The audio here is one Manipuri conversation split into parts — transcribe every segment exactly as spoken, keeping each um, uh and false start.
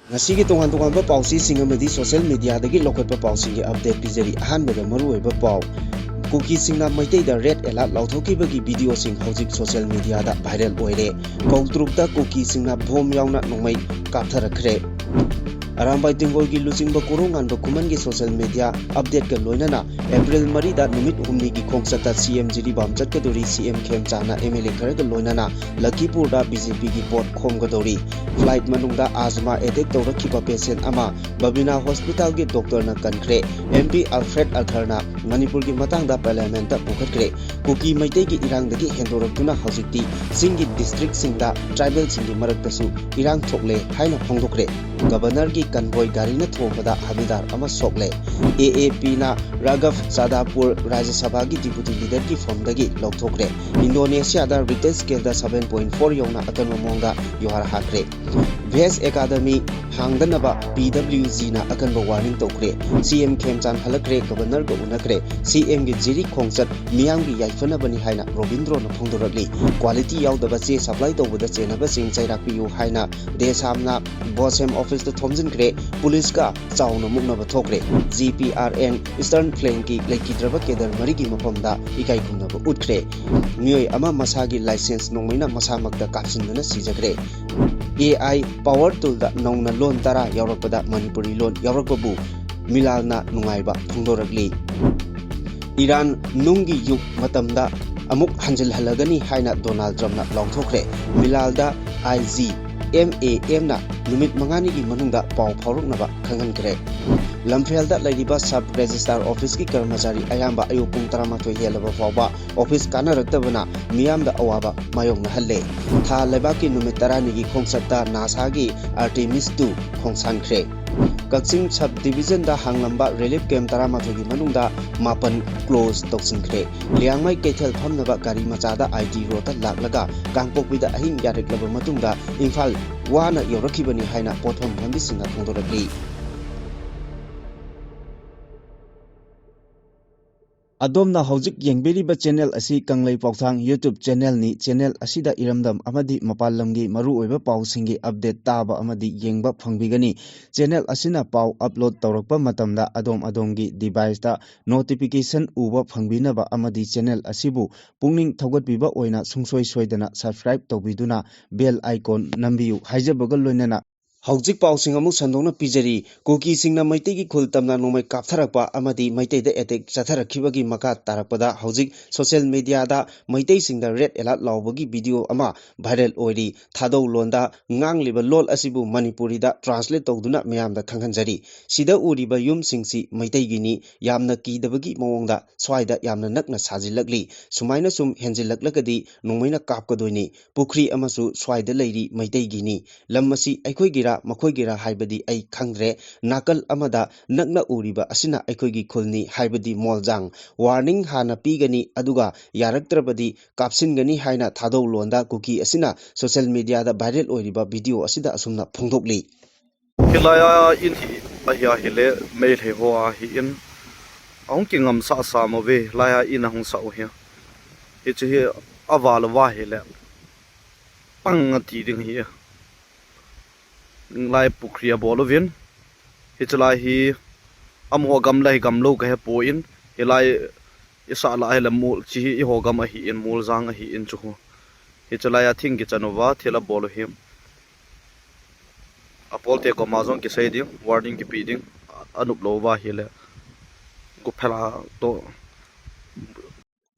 ꯉꯁꯤꯒꯤ ꯇꯣꯉꯥꯟ ꯇꯣꯉꯥꯟꯕ ꯄꯥꯎꯆꯦꯁꯤꯡ ꯑꯃꯗꯤ social mediaꯗꯒꯤ ꯂꯧꯈꯠꯄ ꯄꯥꯎꯁꯤꯡꯒꯤ update ꯄꯤꯖꯔꯤ꯫ ꯑꯍꯥꯟꯕꯗ ꯃꯔꯨꯑꯣꯏꯕ ꯄꯥꯎ꯫ ꯀꯨꯀꯤꯁꯤꯡꯅ ꯃꯩꯇꯩꯗ red alert ꯂꯥꯎꯊꯣꯛꯈꯤꯕꯒꯤ videoꯁꯤꯡ ꯍꯧꯖꯤꯛ social mediaꯗ viral ꯑꯣꯏꯔꯦ꯫ ꯀꯧꯇ꯭ꯔꯨꯛꯇ ꯀꯨꯀꯤꯁꯤꯡꯅ bomb ꯌꯥꯎꯅ ꯅꯣꯡꯃꯩ ꯀꯥꯞꯊꯔꯛꯈ꯭ꯔꯦ꯫ ꯑꯔꯥꯝꯕꯥꯏ ꯇꯦꯡꯒꯣꯜꯒꯤ ꯂꯨꯆꯤꯡꯕ ꯀꯣꯔꯧꯉꯥꯟꯕ ꯈꯨꯃꯟꯒꯤ social media updateꯀ ꯂꯣꯏꯅꯅ April ꯃꯔꯤꯗ ꯅꯨꯃꯤꯠ ꯍꯨꯝꯅꯤꯒꯤ ꯈꯣꯡꯆꯠꯇ CM ꯖꯤꯔꯤꯕꯥꯝ ꯆꯠꯀꯗꯧꯔꯤ꯫ CM ꯈꯦꯝꯆꯥꯟꯅ MLA ꯈꯔꯒ ꯂꯣꯏꯅꯅ ꯂꯈꯤꯄꯨꯔꯗ BJPꯒꯤ vote ꯈꯣꯝꯒꯗꯧꯔꯤ꯫ Flight ꯃꯅꯨꯡꯗ asthma attack ꯇꯧꯔꯛꯈꯤꯕ patient ꯑꯃ ꯕꯕꯤꯅꯥ hospitalꯒꯤ doctorꯅ ꯀꯟꯈ꯭ꯔꯦ꯫ MP Alfred Arthurꯅ ꯃꯅꯤꯄꯨꯔꯒꯤ ꯃꯇꯥꯡꯗ parliamentꯇ ꯄꯨꯈꯠꯈ꯭ꯔꯦ꯫ ꯀꯨꯀꯤ ꯃꯩꯇꯩꯒꯤ ꯏꯔꯥꯡꯗꯒꯤ ꯍꯦꯟꯗꯣꯔꯛꯇꯨꯅ ꯍꯧꯖꯤꯛꯇꯤ ꯆꯤꯡꯒꯤ districtꯁꯤꯡꯗ tribalꯁꯤꯡꯒꯤ ꯃꯔꯛꯇꯁꯨ ꯏꯔꯥꯡ ꯊꯣꯛꯂꯦ ꯍꯥꯏꯅ ꯐꯣꯡꯗꯣꯛꯈ꯭ꯔꯦ꯫ Governorꯒꯤ convoy ꯒꯥꯔꯤꯅ ꯊꯣꯝꯕꯗ ꯍꯕꯤꯜꯗꯥꯔ ꯑꯃ ꯁꯣꯛꯂꯦ꯫ AAPꯅ Raghav Chadapur Rajya Sabhaꯒꯤ deputy leaderꯒꯤ formꯗꯒꯤ ꯂꯧꯊꯣꯛꯈ꯭ꯔꯦ꯫ Indonesiaꯗ Richter scaleꯗ seven point four ꯌꯧꯅ ꯑꯀꯟꯕ ꯃꯑꯣꯡꯗ ꯌꯨꯍꯥꯔ ꯍꯥꯈ꯭ꯔꯦ꯫ Veg Academy ꯍꯥꯡꯗꯅꯕ PWGꯅ ꯑꯀꯟꯕ warning ꯇꯧꯈ꯭ꯔꯦ꯫ CM ꯈꯦꯝꯆꯥꯟ ꯍꯜꯂꯛꯈ꯭ꯔꯦ, Governorꯒ ꯎꯅꯈ꯭ꯔꯦ꯫ CMꯒꯤ ꯖꯤꯔꯤ ꯈꯣꯡꯆꯠ ꯃꯤꯌꯥꯝꯒꯤ ꯌꯥꯏꯐꯅꯕꯅꯤ ꯍꯥꯏꯅ ꯔꯣꯕꯤꯟꯗ꯭ꯔꯣꯅ ꯐꯣꯡꯗꯣꯔꯛꯂꯤ꯫ Quality ꯌꯥꯎꯗꯕ ꯆꯦ supply ꯇꯧꯕꯗ ꯆꯦꯟꯅꯕꯁꯤꯡ ꯆꯩꯔꯥꯛ ꯄꯤꯌꯨ ꯍꯥꯏꯅ ꯗꯦꯁꯥꯝꯅ BOSEM officeꯇ ꯊꯣꯝꯖꯤꯟꯈ꯭ꯔꯦ꯫ Policeꯀ ꯆꯥꯎꯅ ꯃꯨꯛꯅꯕ ꯊꯣꯛꯈ꯭ꯔꯦ꯫ GPRN Eastern Flankꯀꯤ ꯂꯩꯈꯤꯗ꯭ꯔꯕ cadre ꯃꯔꯤꯒꯤ ꯃꯐꯝꯗ ꯏꯀꯥꯏ ꯈꯨꯝꯅꯕ ꯎꯠꯈ꯭ꯔꯦ꯫ ꯃꯤꯑꯣꯏ ꯑꯃ ꯃꯁꯥꯒꯤ license ꯅꯣꯡꯃꯩꯅ ꯃꯁꯥꯃꯛꯇ ꯀꯥꯞꯁꯤꯟꯗꯨꯅ ꯁꯤꯖꯈ꯭ꯔꯦ꯫ AI power toolꯗ ꯅꯧꯅ ꯂꯣꯟ ꯇꯔꯥ ꯌꯥꯎꯔꯛꯄꯗ ꯃꯅꯤꯄꯨꯔꯤ ꯂꯣꯟ ꯌꯥꯎꯔꯛꯄꯕꯨ ꯃꯤꯂꯥꯜꯅ ꯅꯨꯡꯉꯥꯏꯕ ꯐꯣꯡꯗꯣꯔꯛꯂꯤ꯫ ꯏꯔꯥꯟ ꯅꯨꯡꯒꯤ ꯌꯨꯒ ꯃꯇꯝꯗ ꯑꯃꯨꯛ ꯍꯟꯖꯤꯜꯍꯜꯂꯒꯅꯤ ꯍꯥꯏꯅ ꯗꯣꯅꯥꯜꯗ ꯇ꯭ꯔꯝꯞꯅ ꯂꯥꯎꯊꯣꯛꯈ꯭ꯔꯦ꯫ ꯃꯤꯂꯥꯜꯗ IGMAMꯅ ꯅꯨꯃꯤꯠ ꯃꯉꯥꯅꯤꯒꯤ ꯃꯅꯨꯡꯗ ꯄꯥꯎ ꯐꯥꯎꯔꯛꯅꯕ ꯈꯪꯍꯟꯈ꯭ꯔꯦ꯫ ꯂꯝꯐꯦꯜꯗ ꯂꯩꯔꯤꯕ sub registrar officeꯀꯤ ꯀꯔꯃꯆꯥꯔꯤ ꯑꯌꯥꯝꯕ ꯑꯌꯨꯛ ꯄꯨꯡ ꯇꯔꯥꯃꯥꯊꯣꯏ ꯍꯦꯜꯂꯕ ꯐꯥꯎꯕ office ꯀꯥꯅꯔꯛꯇꯕꯅ ꯃꯤꯌꯥꯝꯗ ꯑꯋꯥꯕ ꯃꯥꯌꯣꯛꯅꯍꯜꯂꯦ꯫ ꯊꯥ ꯂꯩꯕꯥꯛꯀꯤ ꯅꯨꯃꯤꯠ ꯇꯔꯥꯅꯤꯒꯤ ꯈꯣꯡꯆꯠꯇ NASAꯒꯤ Artemis two ꯈꯣꯡꯁꯥꯟꯈ꯭ꯔꯦ꯫ ꯀꯛꯆꯤꯡ sub divisionꯗ ꯍꯥꯡꯂꯝꯕ relief camp ꯇꯔꯥꯃꯥꯊꯣꯏꯒꯤ ꯃꯅꯨꯡꯗ ꯃꯥꯄꯟ close ꯇꯧꯁꯤꯟꯈ꯭ꯔꯦ꯫ ꯂꯤꯌꯥꯡꯃꯩ ꯀꯩꯊꯦꯜ ꯐꯝꯅꯕ ꯒꯥꯔꯤ ꯃꯆꯥꯗ IT roadꯇ ꯂꯥꯛꯂꯒ ꯀꯥꯡꯄꯣꯛꯄꯤꯗ ꯑꯍꯤꯡ ꯌꯥꯔꯦꯛꯂꯕ ꯃꯇꯨꯡꯗ ꯏꯝꯐꯥꯜ ꯋꯥꯅ ꯌꯧꯔꯛꯈꯤꯕꯅꯤ ꯍꯥꯏꯅ ꯄꯣꯠꯐꯝ ꯐꯝꯕꯤꯁꯤꯡꯅ ꯐꯣꯡꯗꯣꯔꯛꯂꯤ꯫ ꯑꯗꯣꯝꯅ ꯍꯧꯖꯤꯛ ꯌꯦꯡꯕꯤꯔꯤꯕ ꯆꯦꯅꯦꯜ ꯑꯁꯤ ꯀꯪꯂꯩ ꯄꯥꯎꯊꯥꯡ YouTube ꯆꯦꯅꯦꯜꯅꯤ꯫ ꯆꯦꯅꯦꯜ ꯑꯁꯤꯗ ꯏꯔꯝꯗꯝ ꯑꯃꯗꯤ ꯃꯄꯥꯟ ꯂꯝꯒꯤ ꯃꯔꯨꯑꯣꯏꯕ ꯄꯥꯎꯁꯤꯡꯒꯤ ꯑꯞꯗꯦꯠ ꯇꯥꯕ ꯑꯃꯗꯤ ꯌꯦꯡꯕ ꯐꯪꯕꯤꯒꯅꯤ꯫ ꯆꯦꯅꯦꯜ ꯑꯁꯤꯅ ꯄꯥꯎ ꯑꯞꯂꯣꯗ ꯇꯧꯔꯛꯄ ꯃꯇꯝꯗ ꯑꯗꯣꯝ ꯑꯗꯣꯝꯒꯤ ꯗꯤꯚꯥꯏꯁꯇ ꯅꯣꯇꯤꯐꯤꯀꯦꯁꯟ ꯎꯕ ꯐꯪꯕꯤꯅꯕ ꯑꯃꯗꯤ ꯆꯦꯅꯦꯜ ꯑꯁꯤꯕꯨ ꯄꯨꯛꯅꯤꯡ ꯊꯧꯒꯠꯄꯤꯕ ꯑꯣꯏꯅ ꯁꯨꯡꯁꯣꯏ ꯁꯣꯏꯗꯅ ꯁꯕꯁꯀ꯭ꯔꯥꯏꯕ ꯇꯧꯕꯤꯗꯨꯅ ꯕꯦꯜ ꯑꯥꯏꯀꯣꯟ ꯅꯝꯕꯤꯌꯨ ꯍꯥꯏꯖꯕꯒ ꯂꯣꯏꯅꯅ ꯍꯧꯖꯤꯛ ꯄꯥꯎꯁꯤꯡ ꯑꯃꯨꯛ ꯁꯟꯗꯣꯛꯅ ꯄꯤꯖꯔꯤ꯫ ꯀꯨꯀꯤꯁꯤꯡꯅ ꯃꯩꯇꯩꯒꯤ ꯈꯨꯜ ꯇꯝꯅ ꯅꯣꯡꯃꯩ ꯀꯥꯞꯊꯔꯛꯄ ꯑꯃꯗꯤ ꯃꯩꯇꯩꯗ ꯑꯦꯇꯦꯛ ꯆꯠꯊꯔꯛꯈꯤꯕꯒꯤ ꯃꯈꯥ ꯇꯥꯔꯛꯄꯗ ꯍꯧꯖꯤꯛ ꯁꯣꯁꯤꯌꯦꯜ ꯃꯤꯗꯤꯌꯥꯗ ꯃꯩꯇꯩꯁꯤꯡꯗ ꯔꯦꯗ ꯑꯦꯂꯔꯠ ꯂꯥꯎꯕꯒꯤ ꯚꯤꯗꯤꯑꯣ ꯑꯃ ꯚꯥꯏꯔꯦꯜ ꯑꯣꯏꯔꯤ꯫ ꯊꯥꯗꯧ ꯂꯣꯟꯗ ꯉꯥꯡꯂꯤꯕ ꯂꯣꯜ ꯑꯁꯤꯕꯨ ꯃꯅꯤꯄꯨꯔꯤꯗ ꯇ꯭ꯔꯥꯟꯁꯂꯦꯠ ꯇꯧꯗꯨꯅ ꯃꯌꯥꯝꯗ ꯈꯪꯍꯟꯖꯔꯤ꯫ ꯁꯤꯗ ꯎꯔꯤꯕ ꯌꯨꯝꯁꯤꯡꯁꯤ ꯃꯩꯇꯩꯒꯤꯅꯤ꯫ ꯌꯥꯝꯅ ꯀꯤꯗꯕꯒꯤ ꯃꯑꯣꯡꯗ ꯁ꯭ꯋꯥꯏꯗ ꯌꯥꯝꯅ ꯅꯛꯅ ꯁꯥꯖꯤꯜꯂꯛꯂꯤ꯫ ꯁꯨꯃꯥꯏꯅ ꯁꯨꯝ ꯍꯦꯟꯖꯤꯜꯂꯛꯂꯒꯗꯤ ꯅꯣꯡꯃꯩꯅ ꯀꯥꯞꯀꯗꯣꯏꯅꯤ꯫ ꯄꯨꯈ꯭ꯔꯤ ꯑꯃꯁꯨ ꯁ꯭ꯋꯥꯏꯗ ꯂꯩꯔꯤ, ꯃꯩꯇꯩꯒꯤꯅꯤ꯫ ꯂꯝ ꯑꯁꯤ ꯑꯩꯈꯣꯏꯒꯤꯔꯥ ꯃꯈꯣꯏꯒꯤꯔꯥ ꯍꯥꯏꯕꯗꯤ ꯑꯩ ꯈꯪꯗ꯭ꯔꯦ꯫ ꯅꯥꯀꯜ ꯑꯃꯗ ꯅꯛꯅ ꯎꯔꯤꯕ ꯑꯁꯤꯅ ꯑꯩꯈꯣꯏꯒꯤ ꯈꯨꯜꯅꯤ, ꯍꯥꯏꯕꯗꯤ ꯃꯣꯜꯖꯥꯡ꯫ ꯋꯥꯔꯅꯤꯡ ꯍꯥꯟꯅ ꯄꯤꯒꯅꯤ, ꯑꯗꯨꯒ ꯌꯥꯔꯛꯇ꯭ꯔꯕꯗꯤ ꯀꯥꯞꯁꯤꯟꯒꯅꯤ ꯍꯥꯏꯅ ꯊꯥꯗꯧ ꯂꯣꯟꯗ ꯀꯨꯀꯤ ꯑꯁꯤꯅ ꯁꯣꯁꯤꯌꯦꯜ ꯃꯤꯗꯤꯌꯥꯗ ꯚꯥꯏꯔꯦꯜ ꯑꯣꯏꯔꯤꯕ ꯚꯤꯗꯤꯑꯣ ꯑꯁꯤꯗ ꯑꯁꯨꯝꯅ ꯐꯣꯡꯗꯣꯛꯂꯤ꯫ Hilai a in hi, a hi a hi le, mei lhei ho a hi in, a hung ki ngam sa sa mo ve, lai a in a hung sa u hi. Hi chu hi a va lo va hi le, pang a ti ding hi. Lai pukri a bol u vin. Hi chu lai hi, a mo gam lai gam lo ka he po in, hi lai i sa la hi le mul chi hi i ho gam a hi in, mul zang a hi in chu hu. Hi chu lai a thing ki chan u va, thil a bol u hi. A pol te ko ma zong ki sei ding, warning ki pi ding, a nup lo va hi le. Gu phela to.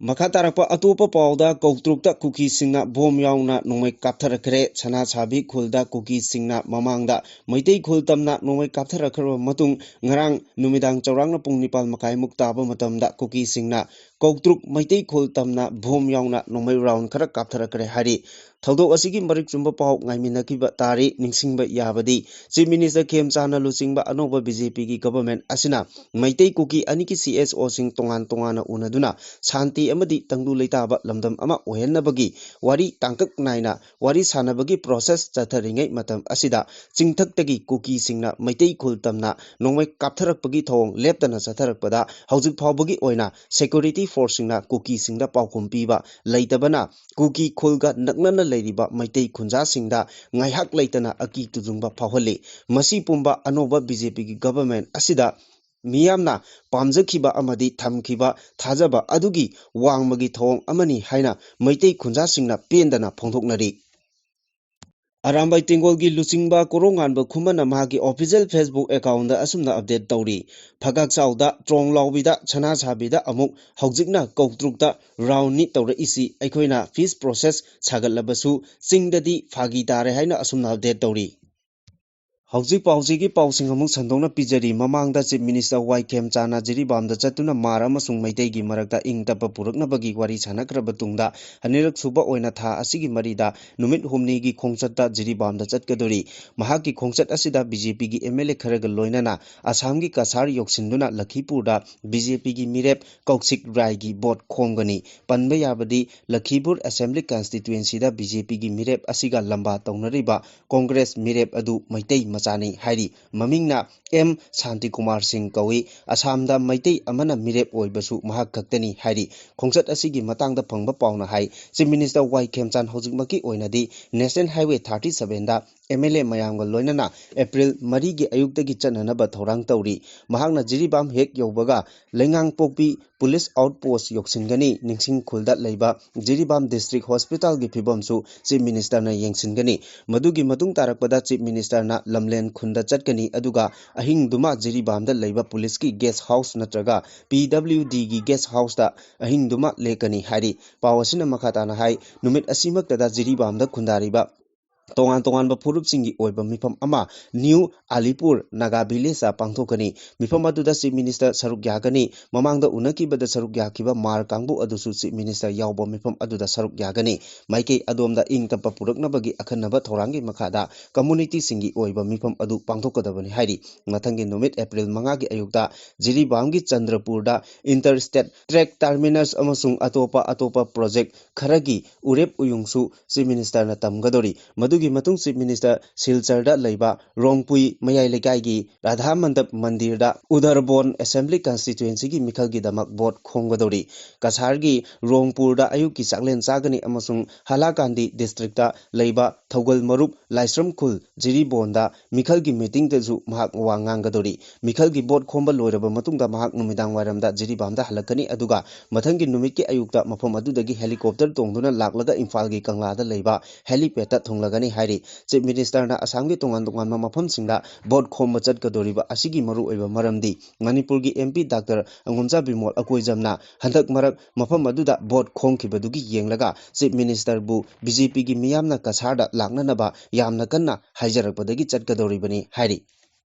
ꯃꯈꯥ ꯇꯥꯔꯛꯄ ꯑꯇꯣꯞꯄ ꯄꯥꯎꯗ ꯀꯧꯇ꯭ꯔꯨꯛꯇ ꯀꯨꯀꯤꯁꯤꯡꯅ ꯕꯣꯝ ꯌꯥꯎꯅ ꯅꯣꯡꯃꯩ ꯀꯥꯞꯊꯔꯛꯈ꯭ꯔꯦ꯫ ꯁꯅꯥꯁꯥꯕꯤ ꯈꯨꯜꯗ ꯀꯨꯀꯤꯁꯤꯡꯅ ꯃꯃꯥꯡꯗ ꯃꯩꯇꯩ ꯈꯨꯜ ꯇꯝꯅ ꯅꯣꯡꯃꯩ ꯀꯥꯞꯊꯔꯛꯈ꯭ꯔꯕ ꯃꯇꯨꯡ ꯉꯔꯥꯡ ꯅꯨꯃꯤꯗꯥꯡ ꯆꯥꯎꯔꯥꯛꯅ ꯄꯨꯡ ꯅꯤꯄꯥꯜ ꯃꯈꯥꯏꯃꯨꯛ ꯇꯥꯕ ꯃꯇꯝꯗ ꯀꯨꯀꯤꯁꯤꯡꯅ ꯀꯧꯇ꯭ꯔꯨꯛ ꯃꯩꯇꯩ ꯈꯨꯜ ꯇꯝꯅ ꯕꯣꯝ ꯌꯥꯎꯅ ꯅꯣꯡꯃꯩ ꯔꯥꯎꯟ ꯈꯔ ꯀꯥꯞꯊꯔꯛꯈ꯭ꯔꯦ ꯍꯥꯏꯔꯤ꯫ ꯊꯧꯗꯣꯛ ꯑꯁꯤꯒꯤ ꯃꯔꯤꯛ ꯆꯨꯝꯕ ꯄꯥꯎ ꯉꯥꯏꯃꯤꯟꯅꯈꯤꯕ ꯇꯥꯔꯤ꯫ ꯅꯤꯡꯁꯤꯡꯕ ꯌꯥꯕꯗꯤ, ꯆꯤꯐ ꯃꯤꯅꯤꯁꯇꯔ ꯈꯦꯝꯆꯥꯟꯅ ꯂꯨꯆꯤꯡꯕ ꯑꯅꯧꯕ ꯕꯤ ꯖꯦ ꯄꯤꯒꯤ ꯒꯚꯔꯟꯃꯦꯟꯠ ꯑꯁꯤꯅ ꯃꯩꯇꯩ ꯀꯨꯀꯤ ꯑꯅꯤꯒꯤ ꯁꯤ ꯑꯦꯁ ꯑꯣꯁꯤꯡ ꯇꯣꯉꯥꯟ ꯇꯣꯉꯥꯟꯅ ꯎꯅꯗꯨꯅ ꯁꯥꯟꯇꯤ ꯑꯃꯗꯤ ꯇꯪꯗꯨ ꯂꯩꯇꯥꯕ ꯂꯝꯗꯝ ꯑꯃ ꯑꯣꯏꯍꯟꯅꯕꯒꯤ ꯋꯥꯔꯤ ꯇꯥꯡꯀꯛ ꯅꯥꯏꯅ ꯋꯥꯔꯤ ꯁꯥꯟꯅꯕꯒꯤ ꯄ꯭ꯔꯣꯁꯦꯁ ꯆꯠꯊꯔꯤꯉꯩ ꯃꯇꯝ ꯑꯁꯤꯗ ꯆꯤꯡꯊꯛꯇꯒꯤ ꯀꯨꯀꯤꯁꯤꯡꯅ ꯃꯩꯇꯩ ꯈꯨꯜ ꯇꯝꯅ ꯅꯣꯡꯃꯩ ꯀꯥꯞꯊꯔꯛꯄꯒꯤ ꯊꯧꯑꯣꯡ ꯂꯦꯞꯇꯅ ꯆꯠꯊꯔꯛꯄꯗ ꯍꯧꯖꯤꯛ ꯐꯥꯎꯕꯒꯤ ꯑꯣꯏꯅ ꯁꯦꯀ꯭ꯌꯨꯔꯤꯇꯤ ꯐꯣꯔꯁꯁꯤꯡꯅ ꯀꯨꯀꯤꯁꯤꯡꯗ ꯄꯥꯎꯈꯨꯝ ꯄꯤꯕ ꯂꯩꯇꯕꯅ ꯀꯨꯀꯤ ꯈꯨꯜꯒ ꯅꯛꯅꯅ ꯂꯩꯔꯤꯕ ꯃꯩꯇꯩ ꯈꯨꯟꯖꯥꯁꯤꯡꯗ ꯉꯥꯏꯍꯥꯛ ꯂꯩꯇꯅ ꯑꯀꯤ ꯇꯨꯖꯨꯡꯕ ꯐꯥꯎꯍꯜꯂꯤ꯫ ꯃꯁꯤ ꯄꯨꯝꯕ ꯑꯅꯧꯕ ꯕꯤ ꯖꯦ ꯄꯤꯒꯤ ꯒꯚꯔꯟꯃꯦꯟꯠ ꯑꯁꯤꯗ ꯃꯤꯌꯥꯝꯅ ꯄꯥꯝꯖꯈꯤꯕ ꯑꯃꯗꯤ ꯊꯝꯈꯤꯕ ꯊꯥꯖꯕ ꯑꯗꯨꯒꯤ ꯋꯥꯡꯃꯒꯤ ꯊꯧꯑꯣꯡ ꯑꯃꯅꯤ ꯍꯥꯏꯅ ꯃꯩꯇꯩ ꯈꯨꯟꯖꯥꯁꯤꯡꯅ ꯄꯦꯟꯗꯅ ꯐꯣꯡꯗꯣꯛꯅꯔꯤ꯫ ꯑꯔꯥꯝꯕꯥꯏ ꯇꯦꯡꯒꯣꯜꯒꯤ ꯂꯨꯆꯤꯡꯕ ꯀꯣꯔꯧꯉꯥꯟꯕ ꯈꯨꯃꯟꯅ ꯃꯍꯥꯛꯀꯤ ꯑꯣꯐꯤꯁꯤꯌꯦꯜ ꯐꯦꯁꯕꯨꯛ ꯑꯦꯀꯥꯎꯟꯗ ꯑꯁꯨꯝꯅ ꯑꯞꯗꯦꯠ ꯇꯧꯔꯤ: "ꯐꯒꯥꯛ ꯆꯥꯎꯗ, ꯇ꯭ꯔꯣꯡ ꯂꯥꯎꯕꯤꯗ, ꯁꯅꯥ ꯁꯥꯕꯤꯗ ꯑꯃꯨꯛ ꯍꯧꯖꯤꯛꯅ ꯀꯧꯇ꯭ꯔꯨꯛꯇ ꯔꯥꯎꯟꯅꯤ ꯇꯧꯔꯛꯏꯁꯤ꯫ ꯑꯩꯈꯣꯏꯅ ꯄꯤꯁ ꯄ꯭ꯔꯣꯁꯦꯁ ꯁꯥꯒꯠꯂꯕꯁꯨ ꯆꯤꯡꯗꯗꯤ ꯐꯥꯒꯤ ꯇꯥꯔꯦ" ꯍꯥꯏꯅ ꯑꯁꯨꯝꯅ ꯑꯞꯗꯦꯠ ꯇꯧꯔꯤ꯫ ꯍꯧꯖꯤꯛ ꯄꯥꯎꯁꯤꯒꯤ ꯄꯥꯎꯁꯤꯡ ꯑꯃꯨꯛ ꯁꯟꯗꯣꯛꯅ ꯄꯤꯖꯔꯤ꯫ ꯃꯃꯥꯡꯗ ꯆꯤꯐ ꯃꯤꯅꯤꯁꯇꯔ ꯋꯥꯏ ꯈꯦꯝꯆꯥꯟꯅ ꯖꯤꯔꯤꯕꯥꯝꯗ ꯆꯠꯇꯨꯅ ꯃꯥꯔ ꯑꯃꯁꯨꯡ ꯃꯩꯇꯩꯒꯤ ꯃꯔꯛꯇ ꯏꯪ ꯇꯞꯄ ꯄꯨꯔꯛꯅꯕꯒꯤ ꯋꯥꯔꯤ ꯁꯥꯟꯅꯈ꯭ꯔꯕ ꯇꯨꯡꯗ, ꯑꯅꯤꯔꯛ ꯁꯨꯕ ꯑꯣꯏꯅ ꯊꯥ ꯑꯁꯤꯒꯤ ꯃꯔꯤꯗ ꯅꯨꯃꯤꯠ ꯍꯨꯝꯅꯤꯒꯤ ꯈꯣꯡꯆꯠꯇ ꯖꯤꯔꯤꯕꯥꯝꯗ ꯆꯠꯀꯗꯣꯔꯤ꯫ ꯃꯍꯥꯛꯀꯤ ꯈꯣꯡꯆꯠ ꯑꯁꯤꯗ ꯕꯤ ꯖꯦ ꯄꯤꯒꯤ ꯑꯦꯝ ꯑꯦꯜ ꯑꯦ ꯈꯔꯒ ꯂꯣꯏꯅꯅ ꯑꯁꯥꯝꯒꯤ ꯀꯁꯥꯔ ꯌꯧꯁꯤꯟꯗꯨꯅ ꯂꯈꯤꯄꯨꯔꯗ ꯕꯤ ꯖꯦ ꯄꯤꯒꯤ ꯃꯤꯔꯦꯞ ꯀꯧꯁꯤꯛ ꯔꯥꯏꯒꯤ ꯚꯣꯠ ꯈꯣꯝꯒꯅꯤ꯫ ꯄꯟꯕ ꯌꯥꯕꯗꯤ, ꯂꯈꯤꯄꯨꯔ ꯑꯦꯁꯦꯝꯕ꯭ꯂꯤ ꯀꯟꯁꯇꯤꯇ꯭ꯋꯦꯟꯁꯤꯗ ꯕꯤ ꯖꯦ ꯄꯤꯒꯤ ꯃꯤꯔꯦꯞ ꯑꯁꯤꯒ ꯂꯝꯕꯥ ꯇꯧꯅꯔꯤꯕ ꯀꯣꯡꯒ꯭ꯔꯦꯁ ꯃꯤꯔꯦꯞ ꯑꯗꯨ ꯃꯩꯇꯩ ꯃꯆꯥꯅꯤ ꯍꯥꯏꯔꯤ꯫ ꯃꯃꯤꯡꯅ ꯑꯦꯝ ꯁꯥꯟꯇꯤꯀꯨꯃꯥꯔ ꯁꯤꯡ ꯀꯧꯏ꯫ ꯑꯁꯥꯝꯗ ꯃꯩꯇꯩ ꯑꯃꯅ ꯃꯤꯔꯦꯞ ꯑꯣꯏꯕꯁꯨ ꯃꯍꯥꯛ ꯈꯛꯇꯅꯤ ꯍꯥꯏꯔꯤ꯫ ꯈꯣꯡꯆꯠ ꯑꯁꯤꯒꯤ ꯃꯇꯥꯡꯗ ꯐꯪꯕ ꯄꯥꯎꯅ ꯍꯥꯏ, ꯆꯤꯐ ꯃꯤꯅꯤꯁꯇꯔ ꯋꯥꯏ ꯈꯦꯝꯆꯥꯟ ꯍꯧꯖꯤꯛꯃꯛꯀꯤ ꯑꯣꯏꯅꯗꯤ ꯅꯦꯁꯅꯦꯜ ꯍꯥꯏꯋꯦ ꯊꯥꯔꯇꯤ ꯁꯚꯦꯟꯗ ꯑꯦꯝ ꯑꯦꯜ ꯑꯦ ꯃꯌꯥꯝꯒ ꯂꯣꯏꯅꯅ ꯑꯦꯄ꯭ꯔꯤꯜ ꯃꯔꯤꯒꯤ ꯑꯌꯨꯛꯇꯒꯤ ꯆꯠꯅꯅꯕ ꯊꯧꯔꯥꯡ ꯇꯧꯔꯤ꯫ ꯃꯍꯥꯛꯅ ꯖꯤꯔꯤꯕꯥꯝ ꯍꯦꯛ ꯌꯧꯕꯒ ꯂꯩꯉꯥꯡꯄꯣꯛꯄꯤ ꯄꯨꯂꯤꯁ ꯑꯥꯎꯠ ꯄꯣꯁ ꯌꯧꯁꯤꯟꯒꯅꯤ꯫ ꯅꯤꯡꯁꯤꯡ ꯈꯨꯜꯗ ꯂꯩꯕ ꯖꯤꯔꯤꯕꯥꯝ ꯗꯤꯁꯇ꯭ꯔꯤꯛ ꯍꯣꯁꯄꯤꯇꯥꯜꯒꯤ ꯐꯤꯕꯝꯁꯨ ꯆꯤꯐ ꯃꯤꯅꯤꯁꯇꯔꯅ ꯌꯦꯡꯁꯤꯟꯒꯅꯤ꯫ ꯃꯗꯨꯒꯤ ꯃꯇꯨꯡ ꯇꯥꯔꯛꯄꯗ ꯆꯤꯐ ꯃꯤꯅꯤꯁꯇꯔꯅ ꯂꯝꯂꯦꯟ ꯈꯨꯟꯗ ꯆꯠꯀꯅꯤ, ꯑꯗꯨꯒ ꯑꯍꯤꯡꯗꯨꯃ ꯖꯤꯔꯤꯕꯥꯝꯗ ꯂꯩꯕ ꯄꯨꯂꯤꯁꯀꯤ ꯒꯦꯁ ꯍꯥꯎꯁ ꯅꯠꯇ꯭ꯔꯒ ꯄꯤ ꯗꯕ꯭ꯂꯤꯎ ꯗꯤꯒꯤ ꯒꯦꯁ ꯍꯥꯎꯁꯇ ꯑꯍꯤꯡꯗꯨꯃ ꯂꯦꯛꯀꯅꯤ ꯍꯥꯏꯔꯤ꯫ ꯄꯥꯎ ꯑꯁꯤꯅ ꯃꯈꯥ ꯇꯥꯅ ꯍꯥꯏ, ꯅꯨꯃꯤꯠ ꯑꯁꯤꯃꯛꯇꯗ ꯖꯤꯔꯤꯕꯥꯝꯗ ꯈꯨꯟꯗꯥꯔꯤꯕ ꯇꯣꯉꯥꯟ ꯇꯣꯉꯥꯟꯕ ꯐꯨꯔꯨꯞꯁꯤꯡꯒꯤ ꯑꯣꯏꯕ ꯃꯤꯐꯝ ꯑꯃ ꯅ꯭ꯌꯨ ꯑꯂꯤꯄꯨꯔ ꯅꯥꯒꯥ ꯚꯤꯂꯦꯖꯇ ꯄꯥꯡꯊꯣꯛꯀꯅꯤ꯫ ꯃꯤꯐꯝ ꯑꯗꯨꯗ ꯆꯤꯐ ꯃꯤꯅꯤꯁꯇꯔ ꯁꯔꯨꯛ ꯌꯥꯒꯅꯤ꯫ ꯃꯃꯥꯡꯗ ꯎꯅꯈꯤꯕꯗ ꯁꯔꯨꯛ ꯌꯥꯈꯤꯕ ꯃꯥꯔ ꯀꯥꯡꯕꯨ ꯑꯗꯨꯁꯨ ꯆꯤꯐ ꯃꯤꯅꯤꯁꯇꯔ ꯌꯥꯎꯕ ꯃꯤꯐꯝ ꯑꯗꯨꯗ ꯁꯔꯨꯛ ꯌꯥꯒꯅꯤ꯫ ꯃꯥꯏꯀꯩ ꯑꯗꯣꯝꯗ ꯏꯪ ꯇꯞꯄ ꯄꯨꯔꯛꯅꯕꯒꯤ ꯑꯈꯟꯅꯕ ꯊꯧꯔꯥꯡꯒꯤ ꯃꯈꯥꯗ ꯀꯝꯃꯨꯅꯤꯇꯤꯁꯤꯡꯒꯤ ꯑꯣꯏꯕ ꯃꯤꯐꯝ ꯑꯗꯨ ꯄꯥꯡꯊꯣꯛꯀꯗꯕꯅꯤ ꯍꯥꯏꯔꯤ꯫ ꯃꯊꯪꯒꯤ ꯅꯨꯃꯤꯠ ꯑꯦꯄ꯭ꯔꯤꯜ ꯃꯉꯥꯒꯤ ꯑꯌꯨꯛꯇ ꯖꯤꯔꯤꯕꯥꯝꯒꯤ ꯆꯟꯗ꯭ꯔꯄꯨꯔꯗ ꯏꯟꯇꯔ ꯁ꯭ꯇꯦꯠ ꯇ꯭ꯔꯦꯛ ꯇꯔꯃꯤꯅꯁ ꯑꯃꯁꯨꯡ ꯑꯇꯣꯞꯄ ꯑꯇꯣꯞꯄ ꯄ꯭ꯔꯣꯖꯦꯛ ꯈꯔꯒꯤ ꯎꯔꯦꯞ ꯎꯌꯨꯡꯁꯨ ꯆꯤꯐ ꯃꯤꯅꯤꯁꯇꯔꯅ ꯇꯝꯒꯗꯧꯔꯤ꯫ ꯃꯗꯨꯒꯤ ꯃꯇꯨꯡ ꯆꯤꯐ ꯃꯤꯅꯤꯁꯇꯔ ꯁꯤꯜꯆꯔꯗ ꯂꯩꯕ ꯔꯣꯡꯄꯨꯏ ꯃꯌꯥꯏ ꯂꯩꯀꯥꯏꯒꯤ ꯔꯥꯙꯥ ꯃꯟꯗꯞ ꯃꯟꯗꯤꯔꯗ ꯎꯗꯔꯕꯣꯟ ꯑꯦꯁꯦꯝꯕ꯭ꯂꯤ ꯀꯟꯁꯇꯤꯇ꯭ꯋꯦꯟꯁꯤꯒꯤ ꯃꯤꯈꯜꯒꯤꯗꯃꯛ ꯚꯣꯠ ꯈꯣꯝꯒꯗꯧꯔꯤ꯫ ꯀꯁꯥꯔꯒꯤ ꯔꯣꯡꯄꯨꯔꯗ ꯑꯌꯨꯛꯀꯤ ꯆꯥꯛꯂꯦꯟ ꯆꯥꯒꯅꯤ ꯑꯃꯁꯨꯡ ꯍꯥꯂꯥꯀꯥꯟꯗꯤ ꯗꯤꯁꯇ꯭ꯔꯤꯛꯇ ꯂꯩꯕ ꯊꯧꯒꯜ ꯃꯔꯨꯞ ꯂꯥꯏꯁ꯭ꯔꯝ ꯈꯨꯜ ꯖꯤꯔꯤꯕꯣꯟꯗ ꯃꯤꯈꯜꯒꯤ ꯃꯤꯇꯤꯡꯗꯁꯨ ꯃꯍꯥꯛ ꯋꯥ ꯉꯥꯡꯒꯗꯧꯔꯤ꯫ ꯃꯤꯈꯜꯒꯤ ꯚꯣꯠ ꯈꯣꯝꯕ ꯂꯣꯏꯔꯕ ꯃꯇꯨꯡꯗ ꯃꯍꯥꯛ ꯅꯨꯃꯤꯗꯥꯡ ꯋꯥꯏꯔꯝꯗ ꯖꯤꯔꯤꯕꯥꯝꯗ ꯍꯜꯂꯛꯀꯅꯤ, ꯑꯗꯨꯒ ꯃꯊꯪꯒꯤ ꯅꯨꯃꯤꯠꯀꯤ ꯑꯌꯨꯛꯇ ꯃꯐꯝ ꯑꯗꯨꯗꯒꯤ ꯍꯦꯂꯤꯀꯣꯞꯇꯔ ꯇꯣꯡꯗꯨꯅ ꯂꯥꯛꯂꯒ ꯏꯝꯐꯥꯜꯒꯤ ꯀꯪꯂꯥꯗ ꯂꯩꯕ ꯍꯦꯂꯤꯄꯦꯗꯇ ꯊꯨꯡꯂꯒꯅꯤ ꯍꯥꯏꯔꯤ꯫ ꯆꯤꯐ ꯃꯤꯅꯤꯁꯇꯔꯅ ꯑꯁꯥꯝꯒꯤ ꯇꯣꯉꯥꯟ ꯇꯣꯉꯥꯟꯕ ꯃꯐꯝꯁꯤꯡꯗ ꯚꯣꯠ ꯈꯣꯝꯕ ꯆꯠꯀꯗꯧꯔꯤꯕ ꯑꯁꯤꯒꯤ ꯃꯔꯨꯑꯣꯏꯕ ꯃꯔꯝꯗꯤ ꯃꯅꯤꯄꯨꯔꯒꯤ ꯑꯦꯝ ꯄꯤ ꯗꯥꯛꯇꯔ ꯑꯉꯣꯝꯆꯥ ꯕꯤꯃꯣꯜ ꯑꯀꯣꯏꯖꯝꯅ ꯍꯟꯗꯛ ꯃꯔꯛ ꯃꯐꯝ ꯑꯗꯨꯗ ꯚꯣꯠ ꯈꯣꯝꯈꯤꯕꯗꯨꯒꯤ ꯌꯦꯡꯂꯒ ꯆꯤꯐ ꯃꯤꯅꯤꯁꯇꯔꯕꯨ ꯕꯤ ꯖꯦ ꯄꯤꯒꯤ ꯃꯤꯌꯥꯝꯅ ꯀꯁꯥꯔꯗ ꯂꯥꯛꯅꯅꯕ ꯌꯥꯝꯅ ꯀꯟꯅ ꯍꯥꯏꯖꯔꯛꯄꯗꯒꯤ ꯆꯠꯀꯗꯧꯔꯤꯕꯅꯤ ꯍꯥꯏꯔꯤ꯫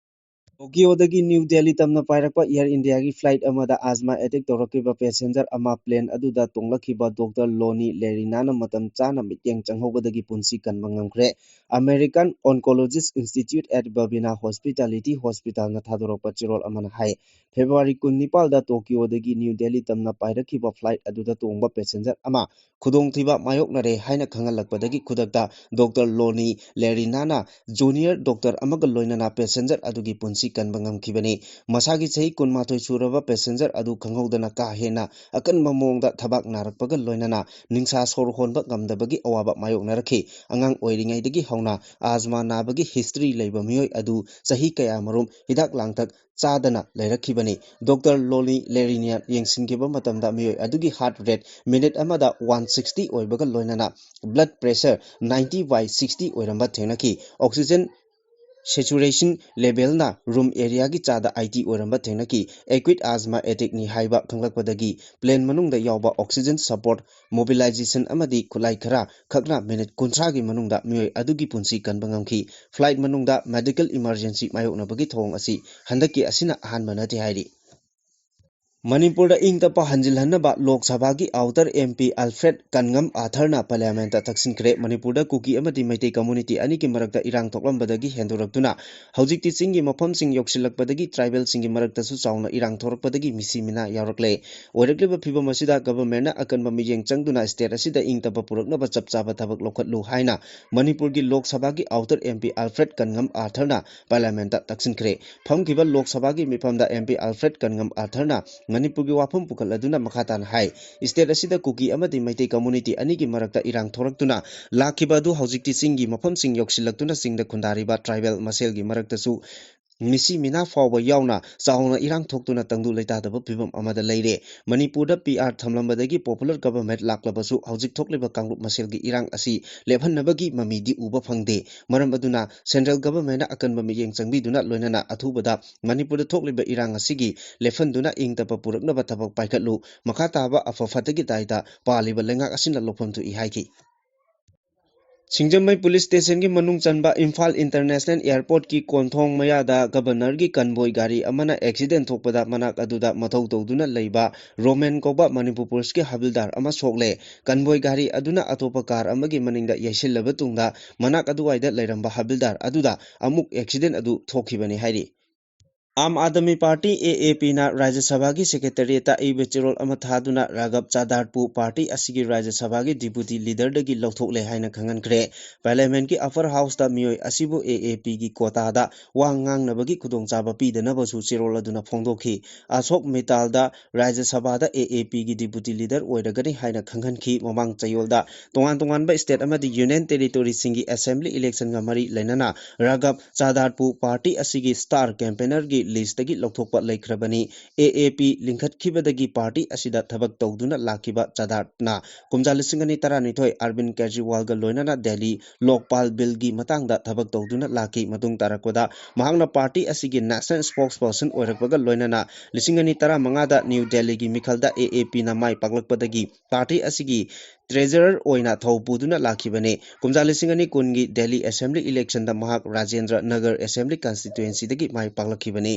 ꯇꯣꯀꯤꯌꯣꯗꯒꯤ ꯅ꯭ꯌꯨ ꯗꯦꯜꯂꯤ ꯇꯝꯅ ꯄꯥꯏꯔꯛꯄ ꯑꯦꯌꯔ ꯏꯟꯗꯤꯌꯥꯒꯤ ꯐ꯭ꯂꯥꯏꯠ ꯑꯃꯗ ꯑꯁꯃꯥ ꯑꯦꯇꯦꯛ ꯇꯧꯔꯛꯈꯤꯕ ꯄꯦꯁꯦꯟꯖꯔ ꯑꯃ ꯄ꯭ꯂꯦꯟ ꯑꯗꯨꯗ ꯇꯣꯡꯂꯛꯈꯤꯕ ꯗꯣꯛꯇꯔ ꯂꯣꯅꯤ ꯂꯦꯔꯤꯅꯥꯅ ꯃꯇꯝ ꯆꯥꯅ ꯃꯤꯠꯌꯦꯡ ꯆꯪꯍꯧꯕꯗꯒꯤ ꯄꯨꯟꯁꯤ ꯀꯟꯕ ꯉꯝꯈ꯭ꯔꯦ꯫ American Oncologist Institute at Babina Hospitality Hospitalꯅ ꯊꯥꯗꯣꯔꯛꯄ ꯆꯦꯔꯣꯜ ꯑꯃꯅ ꯍꯥꯏ, ꯐꯦꯕ꯭ꯔꯨꯋꯥꯔꯤ ꯀꯨꯟꯅꯤꯄꯥꯜꯗ ꯇꯣꯀꯤꯌꯣꯗꯒꯤ ꯅ꯭ꯌꯨ ꯗꯦꯜꯂꯤ ꯇꯝꯅ ꯄꯥꯏꯔꯛꯈꯤꯕ ꯐ꯭ꯂꯥꯏꯠ ꯑꯗꯨꯗ ꯇꯣꯡꯕ ꯄꯦꯁꯦꯟꯖꯔ ꯑꯃ ꯈꯨꯗꯣꯡꯊꯤꯕ ꯃꯥꯌꯣꯛꯅꯔꯦ ꯍꯥꯏꯅ ꯈꯪꯍꯜꯂꯛꯄꯗꯒꯤ ꯈꯨꯗꯛꯇ ꯗꯣꯛꯇꯔ ꯂꯣꯅꯤ ꯂꯦꯔꯤꯅꯥꯅ ꯖꯨꯅꯤꯌꯔ ꯗꯣꯛꯇꯔ ꯑꯃꯒ ꯂꯣꯏꯅꯅ ꯄꯦꯁꯦꯟꯖꯔ ꯑꯗꯨꯒꯤ ꯄꯨꯟꯁꯤ ꯀꯟꯕ ꯉꯝꯈꯤꯕꯅꯤ꯫ ꯃꯁꯥꯒꯤ ꯆꯍꯤ ꯀꯨꯟꯃꯥꯊꯣꯏ ꯁꯨꯔꯕ ꯄꯦꯁꯦꯟꯖꯔ ꯑꯗꯨ ꯈꯪꯍꯧꯗꯅ ꯀꯥ ꯍꯦꯟꯅ ꯑꯀꯟꯕ ꯃꯑꯣꯡꯗ ꯊꯕꯥꯛ ꯅꯥꯔꯛꯄꯒ ꯂꯣꯏꯅꯅ ꯅꯤꯡꯁꯥ ꯁꯣꯔ ꯍꯣꯟꯕ ꯉꯝꯗꯕꯒꯤ ꯑꯋꯥꯕ ꯃꯥꯌꯣꯛꯅꯔꯛꯈꯤ꯫ ꯑꯉꯥꯡ ꯑꯣꯏꯔꯤꯉꯩꯗꯒꯤ ꯍꯧꯅ ꯑꯁꯃꯥ ꯅꯥꯕꯒꯤ ꯍꯤꯁꯇ꯭ꯔꯤ ꯂꯩꯕ ꯃꯤꯑꯣꯏ ꯑꯗꯨ ꯆꯍꯤ ꯀꯌꯥꯃꯔꯨꯝ ꯍꯤꯗꯥꯛ ꯂꯥꯡꯊꯛ ꯆꯥꯗꯅ ꯂꯩꯔꯛꯈꯤꯕꯅꯤ꯫ ꯗꯣꯛꯇꯔ ꯂꯣꯅꯤ ꯂꯦꯔꯤꯅꯥꯅ ꯌꯦꯡꯁꯤꯟꯈꯤꯕ ꯃꯇꯝꯗ ꯃꯤꯑꯣꯏ ꯑꯗꯨꯒꯤ ꯍꯥꯔꯠ ꯔꯦꯠ ꯃꯤꯅꯤꯠ ꯑꯃꯗ ꯋꯥꯟ ꯁꯤꯛꯁꯇꯤ ꯑꯣꯏꯕꯒ ꯂꯣꯏꯅꯅ ꯕ꯭ꯂꯗ ꯄ꯭ꯔꯦꯁꯔ ꯅꯥꯏꯟꯇꯤ ꯕꯥꯏ ꯁꯤꯛꯁꯇꯤ ꯑꯣꯏꯔꯝꯕ ꯊꯦꯡꯅꯈꯤ꯫ ꯑꯣꯛꯁꯤꯖꯦꯟ saturation levelꯅ room areaꯒꯤ ꯆꯥꯗ eighty ꯑꯣꯏꯔꯝꯕ ꯊꯦꯡꯅꯈꯤ꯫ Acute asthma attackꯅꯤ ꯍꯥꯏꯕ ꯈꯪꯂꯛꯄꯗꯒꯤ plane ꯃꯅꯨꯡꯗ ꯌꯥꯎꯕ oxygen support, mobilization ꯑꯃꯗꯤ ꯈꯨꯠꯂꯥꯏ ꯈꯔ ꯈꯛꯅ minute ꯀꯨꯟꯊ꯭ꯔꯥꯒꯤ ꯃꯅꯨꯡꯗ ꯃꯤꯑꯣꯏ ꯑꯗꯨꯒꯤ ꯄꯨꯟꯁꯤ ꯀꯟꯕ ꯉꯝꯈꯤ꯫ Flight ꯃꯅꯨꯡꯗ medical emergency ꯃꯥꯌꯣꯛꯅꯕꯒꯤ ꯊꯧꯑꯣꯡ ꯑꯁꯤ ꯍꯟꯗꯛꯀꯤ ꯑꯁꯤꯅ ꯑꯍꯥꯟꯕ ꯅꯠꯇꯦ ꯍꯥꯏꯔꯤ꯫ ꯃꯅꯤꯄꯨꯔꯗ ꯏꯪ ꯇꯞꯄ ꯍꯟꯖꯤꯜꯍꯟꯅꯕ ꯂꯣꯛ ꯁꯚꯥꯒꯤ outer MP Alfred ꯀꯟꯉꯝ ꯑꯥꯊꯔꯅ Parliamentꯇ ꯇꯛꯁꯤꯟꯈ꯭ꯔꯦ꯫ ꯃꯅꯤꯄꯨꯔꯗ ꯀꯨꯀꯤ ꯑꯃꯗꯤ ꯃꯩꯇꯩ community ꯑꯅꯤꯒꯤ ꯃꯔꯛꯇ ꯏꯔꯥꯡ ꯊꯣꯛꯂꯝꯕꯗꯒꯤ ꯍꯦꯟꯗꯣꯔꯛꯇꯨꯅ ꯍꯧꯖꯤꯛꯇꯤ ꯆꯤꯡꯒꯤ ꯃꯐꯝꯁꯤꯡ ꯌꯧꯁꯤꯜꯂꯛꯄꯗꯒꯤ tribalꯁꯤꯡꯒꯤ ꯃꯔꯛꯇꯁꯨ ꯆꯥꯎꯅ ꯏꯔꯥꯡ ꯊꯣꯔꯛꯄꯗꯒꯤ ꯃꯤꯁꯤ ꯃꯤꯅꯥ ꯌꯥꯎꯔꯛꯂꯦ꯫ ꯑꯣꯏꯔꯛꯂꯤꯕ ꯐꯤꯕꯝ ꯑꯁꯤꯗ governmentꯅ ꯑꯀꯟꯕ ꯃꯤꯠꯌꯦꯡ ꯆꯪꯗꯨꯅ state ꯑꯁꯤꯗ ꯏꯪ ꯇꯞꯄ ꯄꯨꯔꯛꯅꯕ ꯆꯞ ꯆꯥꯕ ꯊꯕꯛ ꯂꯧꯈꯠꯂꯨ ꯍꯥꯏꯅ ꯃꯅꯤꯄꯨꯔꯒꯤ ꯂꯣꯛ ꯁꯚꯥꯒꯤ outer MP Alfred ꯀꯟꯉꯝ ꯑꯥꯊꯔꯅ Parliamentꯇ ꯇꯛꯁꯤꯟꯈ꯭ꯔꯦ꯫ ꯐꯝꯈꯤꯕ ꯂꯣꯛ ꯁꯚꯥꯒꯤ ꯃꯤꯐꯝꯗ MP Alfred ꯀꯟꯉꯝ ꯑꯥꯊꯔꯅ ꯃꯅꯤꯄꯨꯔꯒꯤ ꯋꯥꯐꯝ ꯄꯨꯈꯠꯂꯗꯨꯅ ꯃꯈꯥ ꯇꯥꯅ ꯍꯥꯏ, state ꯑꯁꯤꯗ ꯀꯨꯀꯤ ꯑꯃꯗꯤ ꯃꯩꯇꯩ community ꯑꯅꯤꯒꯤ ꯃꯔꯛꯇ ꯏꯔꯥꯡ ꯊꯣꯔꯛꯇꯨꯅ ꯂꯥꯛꯈꯤꯕ ꯑꯗꯨ ꯍꯧꯖꯤꯛꯇꯤ ꯆꯤꯡꯒꯤ ꯃꯐꯝꯁꯤꯡ ꯌꯧꯁꯤꯜꯂꯛꯇꯨꯅ ꯆꯤꯡꯗ ꯈꯨꯟꯗꯥꯔꯤꯕ tribal ꯃꯁꯦꯜꯒꯤ ꯃꯔꯛꯇꯁꯨ ꯃꯤꯁꯤ ꯃꯤꯅꯥ ꯐꯥꯎꯕ ꯌꯥꯎꯅ ꯆꯥꯎꯅ ꯏꯔꯥꯡ ꯊꯣꯛꯇꯨꯅ ꯇꯪꯗꯨ ꯂꯩꯇꯥꯗꯕ ꯐꯤꯕꯝ ꯑꯃꯗ ꯂꯩꯔꯦ꯫ ꯃꯅꯤꯄꯨꯔꯗ PR ꯊꯝꯂꯝꯕꯗꯒꯤ popular government ꯂꯥꯛꯂꯕꯁꯨ ꯍꯧꯖꯤꯛ ꯊꯣꯛꯂꯤꯕ ꯀꯥꯡꯂꯨꯞ ꯃꯁꯦꯜꯒꯤ ꯏꯔꯥꯡ ꯑꯁꯤ ꯂꯦꯞꯍꯟꯅꯕꯒꯤ ꯃꯃꯤꯗꯤ ꯎꯕ ꯐꯪꯗꯦ꯫ ꯃꯔꯝ ꯑꯗꯨꯅ central governmentꯅ ꯑꯀꯟꯕ ꯃꯤꯠꯌꯦꯡ ꯆꯪꯕꯤꯗꯨꯅ ꯂꯣꯏꯅꯅ ꯑꯊꯨꯕꯗ ꯃꯅꯤꯄꯨꯔꯗ ꯊꯣꯛꯂꯤꯕ ꯏꯔꯥꯡ ꯑꯁꯤꯒꯤ ꯂꯦꯞꯍꯟꯗꯨꯅ ꯏꯪ ꯇꯞꯄ ꯄꯨꯔꯛꯅꯕ ꯊꯕꯛ ꯄꯥꯏꯈꯠꯂꯨ꯫ ꯃꯈꯥ ꯇꯥꯕ ꯑꯐ ꯐꯠꯇꯒꯤ ꯗꯥꯏꯇ ꯄꯥꯜꯂꯤꯕ ꯂꯩꯉꯥꯛ ꯑꯁꯤꯅ ꯂꯧꯐꯝ ꯊꯣꯛꯏ ꯍꯥꯏꯈꯤ꯫ ꯁꯤꯡꯖꯃꯩ police stationꯒꯤ ꯃꯅꯨꯡ ꯆꯟꯕ ꯏꯝꯐꯥꯜ International Airportꯀꯤ ꯀꯣꯟꯊꯣꯡ ꯃꯌꯥꯗ governorꯒꯤ convoy ꯒꯥꯔꯤ ꯑꯃꯅ accident ꯊꯣꯛꯄꯗ ꯃꯅꯥꯛ ꯑꯗꯨꯗ ꯃꯊꯧ ꯇꯧꯗꯨꯅ ꯂꯩꯕ ꯔꯣꯃꯦꯟ ꯀꯧꯕ ꯃꯅꯤꯄꯨꯔ policeꯀꯤ ꯍꯕꯤꯜꯗꯥꯔ ꯑꯃ ꯁꯣꯛꯂꯦ꯫ Convoy ꯒꯥꯔꯤ ꯑꯗꯨꯅ ꯑꯇꯣꯞꯄ car ꯑꯃꯒꯤ ꯃꯅꯤꯡꯗ ꯌꯩꯁꯤꯜꯂꯕ ꯇꯨꯡꯗ ꯃꯅꯥꯛ ꯑꯗꯨꯋꯥꯏꯗ ꯂꯩꯔꯝꯕ ꯍꯕꯤꯜꯗꯥꯔ ꯑꯗꯨꯗ ꯑꯃꯨꯛ accident ꯑꯗꯨ ꯊꯣꯛꯈꯤꯕꯅꯤ ꯍꯥꯏꯔꯤ꯫ ꯑꯥꯝ ꯑꯥꯗꯃꯤ ꯄꯥꯔꯇꯤ, AAPꯅ ꯔꯥꯖ꯭ꯌ ꯁꯚꯥꯒꯤ secretariatꯇ ꯑꯏꯕ ꯆꯦꯔꯣꯜ ꯑꯃ ꯊꯥꯗꯨꯅ ꯔꯥꯘꯕ ꯆꯥꯗꯥꯔꯄꯨ ꯄꯥꯔꯇꯤ ꯑꯁꯤꯒꯤ ꯔꯥꯖ꯭ꯌ ꯁꯚꯥꯒꯤ deputy leaderꯗꯒꯤ ꯂꯧꯊꯣꯛꯂꯦ ꯍꯥꯏꯅ ꯈꯪꯍꯟꯈ꯭ꯔꯦ꯫ Parliamentꯀꯤ upper houseꯇ ꯃꯤꯑꯣꯏ ꯑꯁꯤꯕꯨ AAPꯒꯤ quotaꯗ ꯋꯥ ꯉꯥꯡꯅꯕꯒꯤ ꯈꯨꯗꯣꯡꯆꯥꯕ ꯄꯤꯗꯅꯕꯁꯨ ꯆꯦꯔꯣꯜ ꯑꯗꯨꯅ ꯐꯣꯡꯗꯣꯛꯈꯤ꯫ ꯑꯁꯣꯛ ꯃꯤꯇꯥꯜꯗ ꯔꯥꯖ꯭ꯌ ꯁꯚꯥꯗ AAPꯒꯤ deputy leader ꯑꯣꯏꯔꯒꯅꯤ ꯍꯥꯏꯅ ꯈꯪꯍꯟꯈꯤ꯫ ꯃꯃꯥꯡ ꯆꯌꯣꯜꯗ ꯇꯣꯉꯥꯟ ꯇꯣꯉꯥꯟꯕ state ꯑꯃꯗꯤ union territoryꯁꯤꯡꯒꯤ assembly electionꯒ ꯃꯔꯤ ꯂꯩꯅꯅ ꯔꯥꯘꯕ ꯆꯥꯗꯥꯔꯄꯨ ꯄꯥꯔꯇꯤ ꯑꯁꯤꯒꯤ star campaignerꯒꯤ ꯂꯤꯁꯇꯒꯤ ꯂꯧꯊꯣꯛꯄ ꯂꯩꯈ꯭ꯔꯕꯅꯤ꯫ ꯑꯦ ꯑꯦ ꯄꯤ ꯂꯤꯡꯈꯠꯈꯤꯕꯗꯒꯤ ꯄꯥꯔꯇꯤ ꯑꯁꯤꯗ ꯊꯕꯛ ꯇꯧꯗꯨꯅ ꯂꯥꯛꯈꯤꯕ ꯆꯥꯗꯥꯔꯠꯅ ꯀꯨꯝꯖꯥ ꯂꯤꯁꯤꯡ ꯑꯅꯤ ꯇꯔꯥꯅꯤꯊꯣꯏ ꯑꯔꯕꯤꯟ ꯀꯦꯖ꯭ꯔꯤꯋꯥꯜꯒ ꯂꯣꯏꯅꯅ ꯗꯦꯜꯂꯤ ꯂꯣꯛꯄꯥꯜ ꯕꯤꯜꯒꯤ ꯃꯇꯥꯡꯗ ꯊꯕꯛ ꯇꯧꯗꯨꯅ ꯂꯥꯛꯈꯤ꯫ ꯃꯇꯨꯡ ꯇꯥꯔꯛꯄꯗ ꯃꯍꯥꯛꯅ ꯄꯥꯔꯇꯤ ꯑꯁꯤꯒꯤ ꯅꯦꯁꯅꯦꯜ ꯁ꯭ꯄꯣꯛꯁꯄꯔꯁꯟ ꯑꯣꯏꯔꯛꯄꯒ ꯂꯣꯏꯅꯅ ꯂꯤꯁꯤꯡ ꯑꯅꯤ ꯇꯔꯥꯃꯉꯥꯗ ꯅ꯭ꯌꯨ ꯗꯦꯜꯂꯤꯒꯤ ꯃꯤꯈꯜꯗ ꯑꯦ ꯑꯦ ꯄꯤꯅ ꯃꯥꯏ ꯄꯥꯛꯂꯛꯄꯗꯒꯤ ꯄꯥꯔꯇꯤ ꯑꯁꯤꯒꯤ ꯇ꯭ꯔꯦꯖꯔꯔ ꯑꯣꯏꯅ ꯊꯧ ꯄꯨꯗꯨꯅ ꯂꯥꯛꯈꯤꯕꯅꯤ꯫ ꯀꯨꯝꯖꯥ ꯂꯤꯁꯤꯡ ꯑꯅꯤ ꯀꯨꯟꯒꯤ ꯗꯦꯜꯂꯤ ꯑꯦꯁꯦꯝꯕ꯭ꯂꯤ ꯏꯂꯦꯛꯁꯟꯗ ꯃꯍꯥꯛ ꯔꯥꯖꯦꯟꯗ꯭ꯔ ꯅꯒꯔ ꯑꯦꯁꯦꯝꯕ꯭ꯂꯤ ꯀꯟꯁꯇꯤꯇ꯭ꯋꯦꯟꯁꯤꯗꯒꯤ ꯃꯥꯏ ꯄꯥꯛꯂꯛꯈꯤꯕꯅꯤ꯫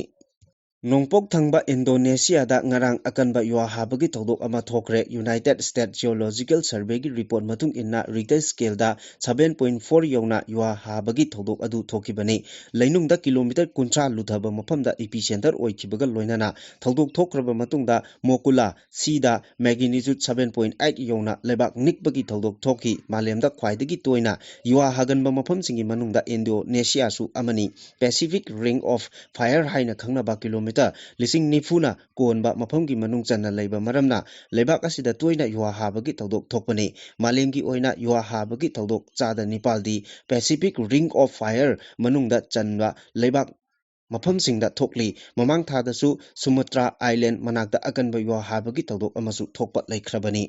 ꯅꯣꯡꯄꯣꯛ ꯊꯪꯕ ꯏꯟꯗꯣꯅꯦꯁꯤꯌꯥꯗ ꯉꯔꯥꯡ ꯑꯀꯟꯕ ꯌꯨꯍꯥ ꯍꯥꯕꯒꯤ ꯊꯧꯗꯣꯛ ꯑꯃ ꯊꯣꯛꯈ꯭ꯔꯦ꯫ ꯌꯨꯅꯥꯏꯇꯦꯗ ꯁ꯭ꯇꯦꯠ ꯖꯤꯑꯣꯂꯣꯖꯤꯀꯦꯜ ꯁꯔꯚꯦꯒꯤ ꯔꯤꯄꯣꯔꯠ ꯃꯇꯨꯡ ꯏꯟꯅ ꯔꯤꯛꯇꯔ ꯁ꯭ꯀꯦꯜꯗ ꯁꯚꯦꯟ ꯄꯣꯏꯟ ꯐꯣꯔ ꯌꯧꯅ ꯌꯨꯍꯥ ꯍꯥꯕꯒꯤ ꯊꯧꯗꯣꯛ ꯑꯗꯨ ꯊꯣꯛꯈꯤꯕꯅꯤ꯫ ꯂꯩꯅꯨꯡꯗ ꯀꯤꯂꯣꯃꯤꯇꯔ ꯀꯨꯟꯊ꯭ꯔꯥ ꯂꯨꯊꯕ ꯃꯐꯝꯗ ꯏꯄꯤ ꯁꯦꯟꯇꯔ ꯑꯣꯏꯈꯤꯕꯒ ꯂꯣꯏꯅꯅ ꯊꯧꯗꯣꯛ ꯊꯣꯛꯈ꯭ꯔꯕ ꯃꯇꯨꯡꯗ ꯃꯣꯀꯨꯂꯥ ꯁꯤꯗ ꯃꯦꯒꯅꯤꯆꯨꯗ ꯁꯚꯦꯟ ꯄꯣꯏꯟ ꯑꯩꯠ ꯌꯧꯅ ꯂꯩꯕꯥꯛ ꯅꯤꯛꯄꯒꯤ ꯊꯧꯗꯣꯛ ꯊꯣꯛꯈꯤ꯫ ꯃꯥꯂꯦꯝꯗ ꯈ꯭ꯋꯥꯏꯗꯒꯤ ꯇꯣꯏꯅ ꯌꯨꯍꯥ ꯍꯥꯒꯟꯕ ꯃꯐꯝꯁꯤꯡꯒꯤ ꯃꯅꯨꯡꯗ ꯏꯟꯗꯣꯅꯦꯁꯤꯌꯥꯁꯨ ꯑꯃꯅꯤ꯫ ꯄꯦꯁꯤꯐꯤꯛ ꯔꯤꯡ ꯑꯣꯐ ꯐꯥꯌꯔ ꯍꯥꯏꯅ ꯈꯪꯅꯕ ꯀꯤꯂꯣꯃꯤꯇꯔ ꯂꯤꯁꯤꯡ ꯅꯤꯐꯨꯅ ꯀꯣꯟꯕ ꯃꯐꯝꯒꯤ ꯃꯅꯨꯡ ꯆꯟꯅ ꯂꯩꯕ ꯃꯔꯝꯅ ꯂꯩꯕꯥꯛ ꯑꯁꯤꯗ ꯇꯣꯏꯅ ꯌꯨꯍꯥ ꯍꯥꯕꯒꯤ ꯊꯧꯗꯣꯛ ꯊꯣꯛꯄꯅꯤ꯫ ꯃꯥꯂꯦꯝꯒꯤ ꯑꯣꯏꯅ ꯌꯨꯍꯥ ꯍꯥꯕꯒꯤ ꯊꯧꯗꯣꯛ ꯆꯥꯗ ꯅꯤꯄꯥꯜꯗꯤ ꯄꯦꯁꯤꯐꯤꯛ ꯔꯤꯡ ꯑꯣꯐ ꯐꯥꯌꯔ ꯃꯅꯨꯡꯗ ꯆꯟꯕ ꯂꯩꯕꯥꯛ ꯃꯐꯝꯁꯤꯡꯗ ꯊꯣꯛꯂꯤ꯫ ꯃꯃꯥꯡ ꯊꯥꯗꯁꯨ ꯁꯨꯃꯇ꯭ꯔꯥ ꯑꯥꯏꯂꯦꯟ ꯃꯅꯥꯛꯇ ꯑꯀꯟꯕ ꯌꯨꯍꯥ ꯍꯥꯕꯒꯤ ꯊꯧꯗꯣꯛ ꯑꯃꯁꯨ ꯊꯣꯛꯄ ꯂꯩꯈ꯭ꯔꯕꯅꯤ꯫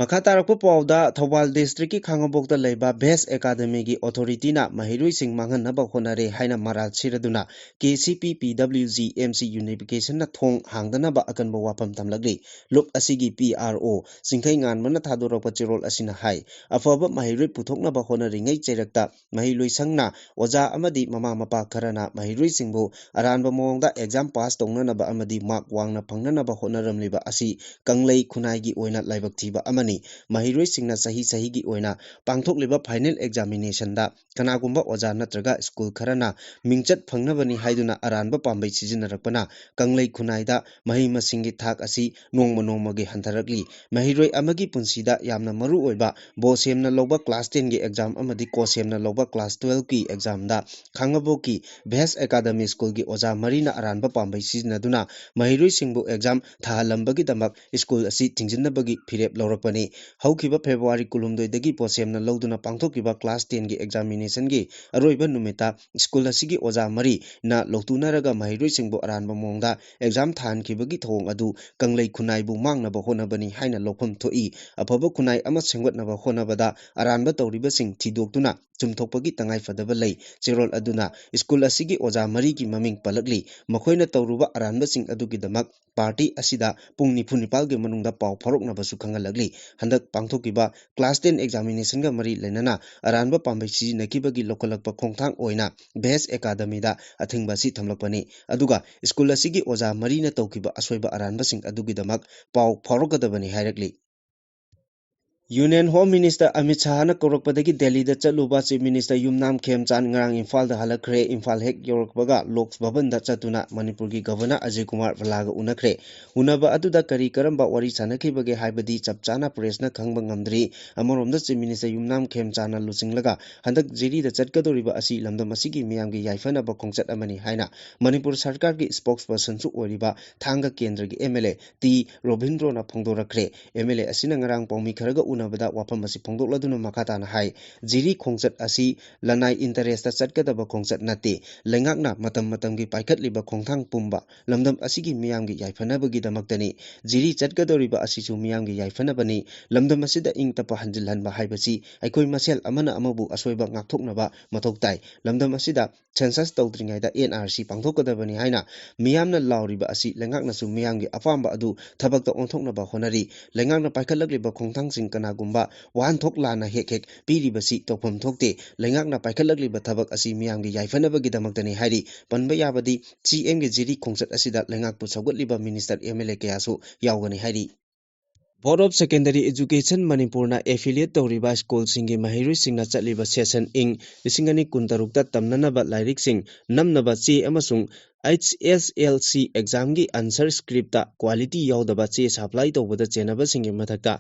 ꯃꯈꯥ ꯇꯥꯔꯛꯄ ꯄꯥꯎꯗ, ꯊꯧꯕꯥꯜ ꯗꯤꯁꯇ꯭ꯔꯤꯛꯀꯤ ꯈꯥꯉꯕꯣꯛꯇ ꯂꯩꯕ ꯚꯦꯁ ꯑꯦꯀꯥꯗꯃꯤꯒꯤ ꯑꯣꯊꯣꯔꯤꯇꯤꯅ ꯃꯍꯩꯔꯣꯏꯁꯤꯡ ꯃꯥꯡꯍꯟꯅꯕ ꯍꯣꯠꯅꯔꯦ ꯍꯥꯏꯅ ꯃꯔꯥꯜ ꯁꯤꯔꯗꯨꯅ ꯀꯦ ꯁꯤ ꯄꯤ ꯄꯤ ꯗꯕ꯭ꯂꯤꯎ ꯖꯤ ꯑꯦꯝ ꯁꯤ ꯌꯨꯅꯤꯐꯤꯀꯦꯁꯟꯅ ꯊꯣꯡ ꯍꯥꯡꯗꯅꯕ ꯑꯀꯟꯕ ꯋꯥꯐꯝ ꯊꯝꯂꯛꯂꯤ꯫ ꯂꯨꯞ ꯑꯁꯤꯒꯤ ꯄꯤ ꯑꯥꯔ ꯑꯣ ꯆꯤꯡꯈꯩ ꯉꯥꯟꯕꯅ ꯊꯥꯗꯣꯔꯛꯄ ꯆꯦꯔꯣꯜ ꯑꯁꯤꯅ ꯍꯥꯏ, ꯑꯐꯕ ꯃꯍꯩꯔꯣꯏ ꯄꯨꯊꯣꯛꯅꯕ ꯍꯣꯠꯅꯔꯤꯉꯩ ꯆꯩꯔꯛꯇ ꯃꯍꯩꯂꯣꯏꯁꯪꯅ ꯑꯣꯖꯥ ꯑꯃꯗꯤ ꯃꯃꯥ ꯃꯄꯥ ꯈꯔꯅ ꯃꯍꯩꯔꯣꯏꯁꯤꯡꯕꯨ ꯑꯔꯥꯟꯕ ꯃꯑꯣꯡꯗ ꯑꯦꯛꯖꯥꯝ ꯄꯥꯁ ꯇꯧꯅꯅꯕ ꯑꯃꯗꯤ ꯃꯥꯔꯛ ꯋꯥꯡꯅ ꯐꯪꯅꯅꯕ ꯍꯣꯠꯅꯔꯝꯂꯤꯕ ꯑꯁꯤ ꯀꯪꯂꯩ ꯈꯨꯟꯅꯥꯏꯒꯤ ꯑꯣꯏꯅ ꯂꯥꯏꯕꯛ ꯊꯤꯕ ꯑꯃꯅꯤ꯫ ꯃꯍꯩꯔꯣꯏꯁꯤꯡꯅ ꯆꯍꯤ ꯆꯍꯤꯒꯤ ꯑꯣꯏꯅ ꯄꯥꯡꯊꯣꯛꯂꯤꯕ ꯐꯥꯏꯅꯦꯜ ꯑꯦꯛꯖꯥꯃꯤꯅꯦꯁꯟꯗ ꯀꯅꯥꯒꯨꯝꯕ ꯑꯣꯖꯥ ꯅꯠꯇ꯭ꯔꯒ ꯁ꯭ꯀꯨꯜ ꯈꯔꯅ ꯃꯤꯡꯆꯠ ꯐꯪꯅꯕꯅꯤ ꯍꯥꯏꯗꯨꯅ ꯑꯔꯥꯟꯕ ꯄꯥꯝꯕꯩ ꯁꯤꯖꯤꯟꯅꯔꯛꯄꯅ ꯀꯪꯂꯩ ꯈꯨꯟꯅꯥꯏꯗ ꯃꯍꯩ ꯃꯁꯤꯡꯒꯤ ꯊꯥꯛ ꯑꯁꯤ ꯅꯣꯡꯃ ꯅꯣꯡꯃꯒꯤ ꯍꯟꯊꯔꯛꯂꯤ꯫ ꯃꯍꯩꯔꯣꯏ ꯑꯃꯒꯤ ꯄꯨꯟꯁꯤꯗ ꯌꯥꯝꯅ ꯃꯔꯨ ꯑꯣꯏꯕ ꯕꯣꯁꯦꯝꯅ ꯂꯧꯕ ꯀ꯭ꯂꯥꯁ ꯇꯦꯟꯒꯤ ꯑꯦꯛꯖꯥꯝ ꯑꯃꯗꯤ ꯀꯣꯁꯦꯝꯅ ꯂꯧꯕ ꯀ꯭ꯂꯥꯁ ꯇꯨꯋꯦꯜꯐꯀꯤ ꯑꯦꯛꯖꯥꯝꯗ ꯈꯥꯉꯕꯣꯛꯀꯤ ꯚꯦꯁ ꯑꯦꯀꯥꯗꯃꯤ ꯁ꯭ꯀꯨꯜꯒꯤ ꯑꯣꯖꯥ ꯃꯔꯤꯅ ꯑꯔꯥꯟꯕ ꯄꯥꯝꯕꯩ ꯁꯤꯖꯤꯟꯅꯗꯨꯅ ꯃꯍꯩꯔꯣꯏꯁꯤꯡꯕꯨ ꯑꯦꯛꯖꯥꯝ ꯊꯥꯍꯜꯂꯝꯕꯒꯤꯗꯃꯛ ꯁ꯭ꯀꯨꯜ ꯑꯁꯤ ꯊꯤꯡꯖꯤꯟꯅꯕꯒꯤ ꯐꯤꯔꯦꯞ ꯂꯧꯔꯛꯄꯅꯤ꯫ ꯍꯧꯈꯤꯕ ꯐꯦꯕ꯭ꯔꯨꯋꯥꯔꯤ ꯀꯨꯟꯍꯨꯝꯗꯣꯏꯗꯒꯤ ꯄꯣꯠꯁꯦꯝꯅ ꯂꯧꯗꯨꯅ ꯄꯥꯡꯊꯣꯛꯈꯤꯕ ꯀ꯭ꯂꯥꯁ ꯇꯦꯟꯒꯤ ꯑꯦꯛꯖꯥꯃꯤꯅꯦꯁꯟꯒꯤ ꯑꯔꯣꯏꯕ ꯅꯨꯃꯤꯠꯇ ꯁ꯭ꯀꯨꯜ ꯑꯁꯤꯒꯤ ꯑꯣꯖꯥ ꯃꯔꯤꯅ ꯂꯧꯇꯨꯅꯔꯒ ꯃꯍꯩꯔꯣꯏꯁꯤꯡꯕꯨ ꯑꯔꯥꯟꯕ ꯃꯑꯣꯡꯗ ꯑꯦꯛꯖꯥꯝ ꯊꯥꯍꯟꯈꯤꯕꯒꯤ ꯊꯧꯑꯣꯡ ꯑꯗꯨ ꯀꯪꯂꯩ ꯈꯨꯟꯅꯥꯏꯕꯨ ꯃꯥꯡꯅꯕ ꯍꯣꯠꯅꯕꯅꯤ ꯍꯥꯏꯅ ꯂꯧꯐꯝ ꯊꯣꯛꯏ꯫ ꯑꯐꯕ ꯈꯨꯟꯅꯥꯏ ꯑꯃ ꯁꯦꯝꯒꯠꯅꯕ ꯍꯣꯠꯅꯕꯗ ꯑꯔꯥꯟꯕ ꯇꯧꯔꯤꯕꯁꯤꯡ ꯊꯤꯗꯣꯛꯇꯨꯅ ꯆꯨꯝꯊꯣꯛꯄꯒꯤ ꯇꯉꯥꯏꯐꯗꯕ ꯂꯩ꯫ ꯆꯦꯔꯣꯜ ꯑꯗꯨꯅ ꯁ꯭ꯀꯨꯜ ꯑꯁꯤꯒꯤ ꯑꯣꯖꯥ ꯃꯔꯤꯒꯤ ꯃꯃꯤꯡ ꯄꯜꯂꯛꯂꯤ꯫ ꯃꯈꯣꯏꯅ ꯇꯧꯔꯨꯕ ꯑꯔꯥꯟꯕꯁꯤꯡ ꯑꯗꯨꯒꯤꯗꯃꯛ ꯄꯥꯔꯇꯤ ꯑꯁꯤꯗ ꯄꯨꯡ ꯅꯤꯐꯨ ꯅꯤꯄꯥꯜꯒꯤ ꯃꯅꯨꯡꯗ ꯄꯥꯎ ꯐꯥꯎꯔꯛꯅꯕꯁꯨ ꯈꯪꯍꯜꯂꯛꯂꯤ꯫ ꯍꯟꯗꯛ ꯄꯥꯡꯊꯣꯛꯈꯤꯕ ꯀ꯭ꯂꯥꯁ ꯇꯦꯟ ꯑꯦꯛꯖꯥꯃꯤꯅꯦꯁꯟꯒ ꯃꯔꯤ ꯂꯩꯅꯅ ꯑꯔꯥꯟꯕ ꯄꯥꯝꯕꯩ ꯁꯤꯖꯤꯟꯅꯈꯤꯕꯒꯤ ꯂꯧꯈꯠꯂꯛꯄ ꯈꯣꯡꯊꯥꯡ ꯑꯣꯏꯅ ꯚꯦꯁ ꯑꯦꯀꯥꯗꯃꯤꯗ ꯑꯊꯤꯡꯕ ꯑꯁꯤ ꯊꯝꯂꯛꯄꯅꯤ꯫ ꯑꯗꯨꯒ ꯁ꯭ꯀꯨꯜ ꯑꯁꯤꯒꯤ ꯑꯣꯖꯥ ꯃꯔꯤꯅ ꯇꯧꯈꯤꯕ ꯑꯁꯣꯏꯕ ꯑꯔꯥꯟꯕꯁꯤꯡ ꯑꯗꯨꯒꯤꯗꯃꯛ ꯄꯥꯎ ꯐꯥꯎꯔꯛꯀꯗꯕꯅꯤ ꯍꯥꯏꯔꯛꯂꯤ꯫ ꯌꯨꯅꯤꯌꯟ ꯍꯣꯝ ꯃꯤꯅꯤꯁꯇꯔ ꯑꯃꯤꯠ ꯁꯥꯍꯅ ꯀꯧꯔꯛꯄꯗꯒꯤ ꯗꯦꯜꯂꯤꯗ ꯆꯠꯂꯨꯕ ꯆꯤꯐ ꯃꯤꯅꯤꯁꯇꯔ ꯌꯨꯝꯅꯥꯝ ꯈꯦꯝꯆꯥꯟ ꯉꯔꯥꯡ ꯏꯝꯐꯥꯜꯗ ꯍꯜꯂꯛꯈ꯭ꯔꯦ꯫ ꯏꯝꯐꯥꯜ ꯍꯦꯛ ꯌꯧꯔꯛꯄꯒ ꯂꯣꯛ ꯚꯕꯟꯗ ꯆꯠꯇꯨꯅ ꯃꯅꯤꯄꯨꯔꯒꯤ ꯒꯚꯔꯅꯔ ꯑꯖꯌ ꯀꯨꯃꯥꯔ ꯚꯜꯂꯥꯒ ꯎꯅꯈ꯭ꯔꯦ꯫ ꯎꯅꯕ ꯑꯗꯨꯗ ꯀꯔꯤ ꯀꯔꯝꯕ ꯋꯥꯔꯤ ꯁꯥꯟꯅꯈꯤꯕꯒꯦ ꯍꯥꯏꯕꯗꯤ ꯆꯞ ꯆꯥꯅ ꯄ꯭ꯔꯦꯁꯅ ꯈꯪꯕ ꯉꯝꯗ꯭ꯔꯤ꯫ ꯑꯃꯔꯣꯝꯗ ꯆꯤꯐ ꯃꯤꯅꯤꯁꯇꯔ ꯌꯨꯝꯅꯥꯝ ꯈꯦꯝꯆꯥꯟꯅ ꯂꯨꯆꯤꯡꯂꯒ ꯍꯟꯗꯛ ꯖꯤꯔꯤꯗ ꯆꯠꯀꯗꯧꯔꯤꯕ ꯑꯁꯤ ꯂꯝꯗꯝ ꯑꯁꯤꯒꯤ ꯃꯤꯌꯥꯝꯒꯤ ꯌꯥꯏꯐꯅꯕ ꯈꯣꯡꯆꯠ ꯑꯃꯅꯤ ꯍꯥꯏꯅ ꯃꯅꯤꯄꯨꯔ ꯁꯔꯀꯥꯔꯒꯤ ꯁ꯭ꯄꯣꯛꯁ ꯄꯔꯁꯟꯁꯨ ꯑꯣꯏꯔꯤꯕ ꯊꯥꯡꯒ ꯀꯦꯟꯗ꯭ꯔꯒꯤ ꯑꯦꯝ ꯑꯦꯜ ꯑꯦ ꯇꯤ ꯔꯣꯕꯤꯟꯗ꯭ꯔꯣꯅ ꯐꯣꯡꯗꯣꯔꯛꯈ꯭ꯔꯦ꯫ ꯑꯦꯝ ꯑꯦꯜ ꯑꯦ ꯑꯁꯤꯅ ꯉꯔꯥꯡ ꯄꯥꯎꯃꯤ ꯈꯔꯒ ꯎꯅꯕꯗ ꯋꯥꯐꯝ ꯑꯁꯤ ꯐꯣꯡꯗꯣꯛꯂꯗꯨꯅ ꯃꯈꯥ ꯇꯥꯅ ꯍꯥꯏ, ꯖꯤꯔꯤ ꯈꯣꯡꯆꯠ ꯑꯁꯤ ꯂꯅꯥꯏ ꯏꯟꯇꯔꯦꯁꯇ ꯆꯠꯀꯗꯕ ꯈꯣꯡꯆꯠ ꯅꯠꯇꯦ꯫ ꯂꯩꯉꯥꯛꯅ ꯃꯇꯝ ꯃꯇꯝꯒꯤ ꯄꯥꯏꯈꯠꯂꯤꯕ ꯈꯣꯡꯊꯥꯡ ꯄꯨꯝꯕ ꯂꯝꯗꯝ ꯑꯁꯤꯒꯤ ꯃꯤꯌꯥꯝꯒꯤ ꯌꯥꯏꯐꯅꯕꯒꯤꯗꯃꯛꯇꯅꯤ꯫ ꯖꯤꯔꯤ ꯆꯠꯀꯗꯧꯔꯤꯕ ꯑꯁꯤꯁꯨ ꯃꯤꯌꯥꯝꯒꯤ ꯌꯥꯏꯐꯅꯕꯅꯤ꯫ ꯂꯝꯗꯝ ꯑꯁꯤꯗ ꯏꯪ ꯇꯞꯄ ꯍꯟꯖꯤꯜꯍꯟꯕ ꯍꯥꯏꯕꯁꯤ ꯑꯩꯈꯣꯏ ꯃꯁꯦꯜ ꯑꯃꯅ ꯑꯃꯕꯨ ꯑꯁꯣꯏꯕ ꯉꯥꯛꯊꯣꯛꯅꯕ ꯃꯊꯧ ꯇꯥꯏ꯫ ꯂꯝꯗꯝ ꯑꯁꯤꯗ ꯁꯦꯟꯁꯁ ꯇꯧꯗ꯭ꯔꯤꯉꯩꯗ ꯑꯦꯟ ꯑꯥꯔ ꯁꯤ ꯄꯥꯡꯊꯣꯛꯀꯗꯕꯅꯤ ꯍꯥꯏꯅ ꯃꯤꯌꯥꯝꯅ ꯂꯥꯎꯔꯤꯕ ꯑꯁꯤ ꯂꯩꯉꯥꯛꯅꯁꯨ ꯃꯤꯌꯥꯝꯒꯤ ꯑꯄꯥꯝꯕ ꯑꯗꯨ ꯊꯕꯛꯇ ꯑꯣꯟꯊꯣꯛꯅꯕ ꯍꯣꯠꯅꯔꯤ꯫ ꯂꯩꯉꯥꯛꯅ ꯄꯥꯏꯈꯠꯂꯛꯂꯤꯕ ꯈꯣꯡꯊꯥꯡꯁꯤꯡ ꯀꯅꯥꯒꯨꯝꯕ ꯋꯥꯍꯟꯊꯣꯛ ꯂꯥꯟꯅ ꯍꯦꯛ ꯍꯦꯛ ꯄꯤꯔꯤꯕꯁꯤ ꯇꯧꯐꯝ ꯊꯣꯛꯇꯦ꯫ ꯂꯩꯉꯥꯛꯅ ꯄꯥꯏꯈꯠꯂꯛꯂꯤꯕ ꯊꯕꯛ ꯑꯁꯤ ꯃꯤꯌꯥꯝꯒꯤ ꯌꯥꯏꯐꯅꯕꯒꯤꯗꯃꯛꯇꯅꯤ ꯍꯥꯏꯔꯤ꯫ ꯄꯟꯕ ꯌꯥꯕꯗꯤ ꯁꯤ ꯑꯦꯝꯒꯤ ꯖꯤꯔꯤ ꯈꯣꯡꯆꯠ ꯑꯁꯤꯗ ꯂꯩꯉꯥꯛꯄꯨ ꯁꯧꯒꯠꯂꯤꯕ ꯃꯤꯅꯤꯁꯇꯔ, ꯑꯦꯝ ꯑꯦꯜ ꯑꯦ ꯀꯌꯥꯁꯨ ꯌꯥꯎꯒꯅꯤ ꯍꯥꯏꯔꯤ꯫ Board of Secondary Education ꯃꯅꯤꯄꯨꯔꯅ affiliate ꯇꯧꯔꯤꯕ ꯁ꯭ꯀꯨꯜꯁꯤꯡꯒꯤ ꯃꯍꯩꯔꯣꯏꯁꯤꯡꯅ ꯆꯠꯂꯤꯕ session ꯏꯪ ꯂꯤꯁꯤꯡ ꯑꯅꯤ ꯀꯨꯟꯇꯔꯨꯛꯇ ꯇꯝꯅꯅꯕ ꯂꯥꯏꯔꯤꯛꯁꯤꯡ ꯅꯝꯅꯕ ꯆꯦ ꯑꯃꯁꯨꯡ H S L C examꯒꯤ answer scriptꯇ quality ꯌꯥꯎꯗꯕ ꯆꯦ supply ꯇꯧꯕꯗ ꯆꯦꯟꯅꯕꯁꯤꯡꯒꯤ ꯃꯊꯛꯇ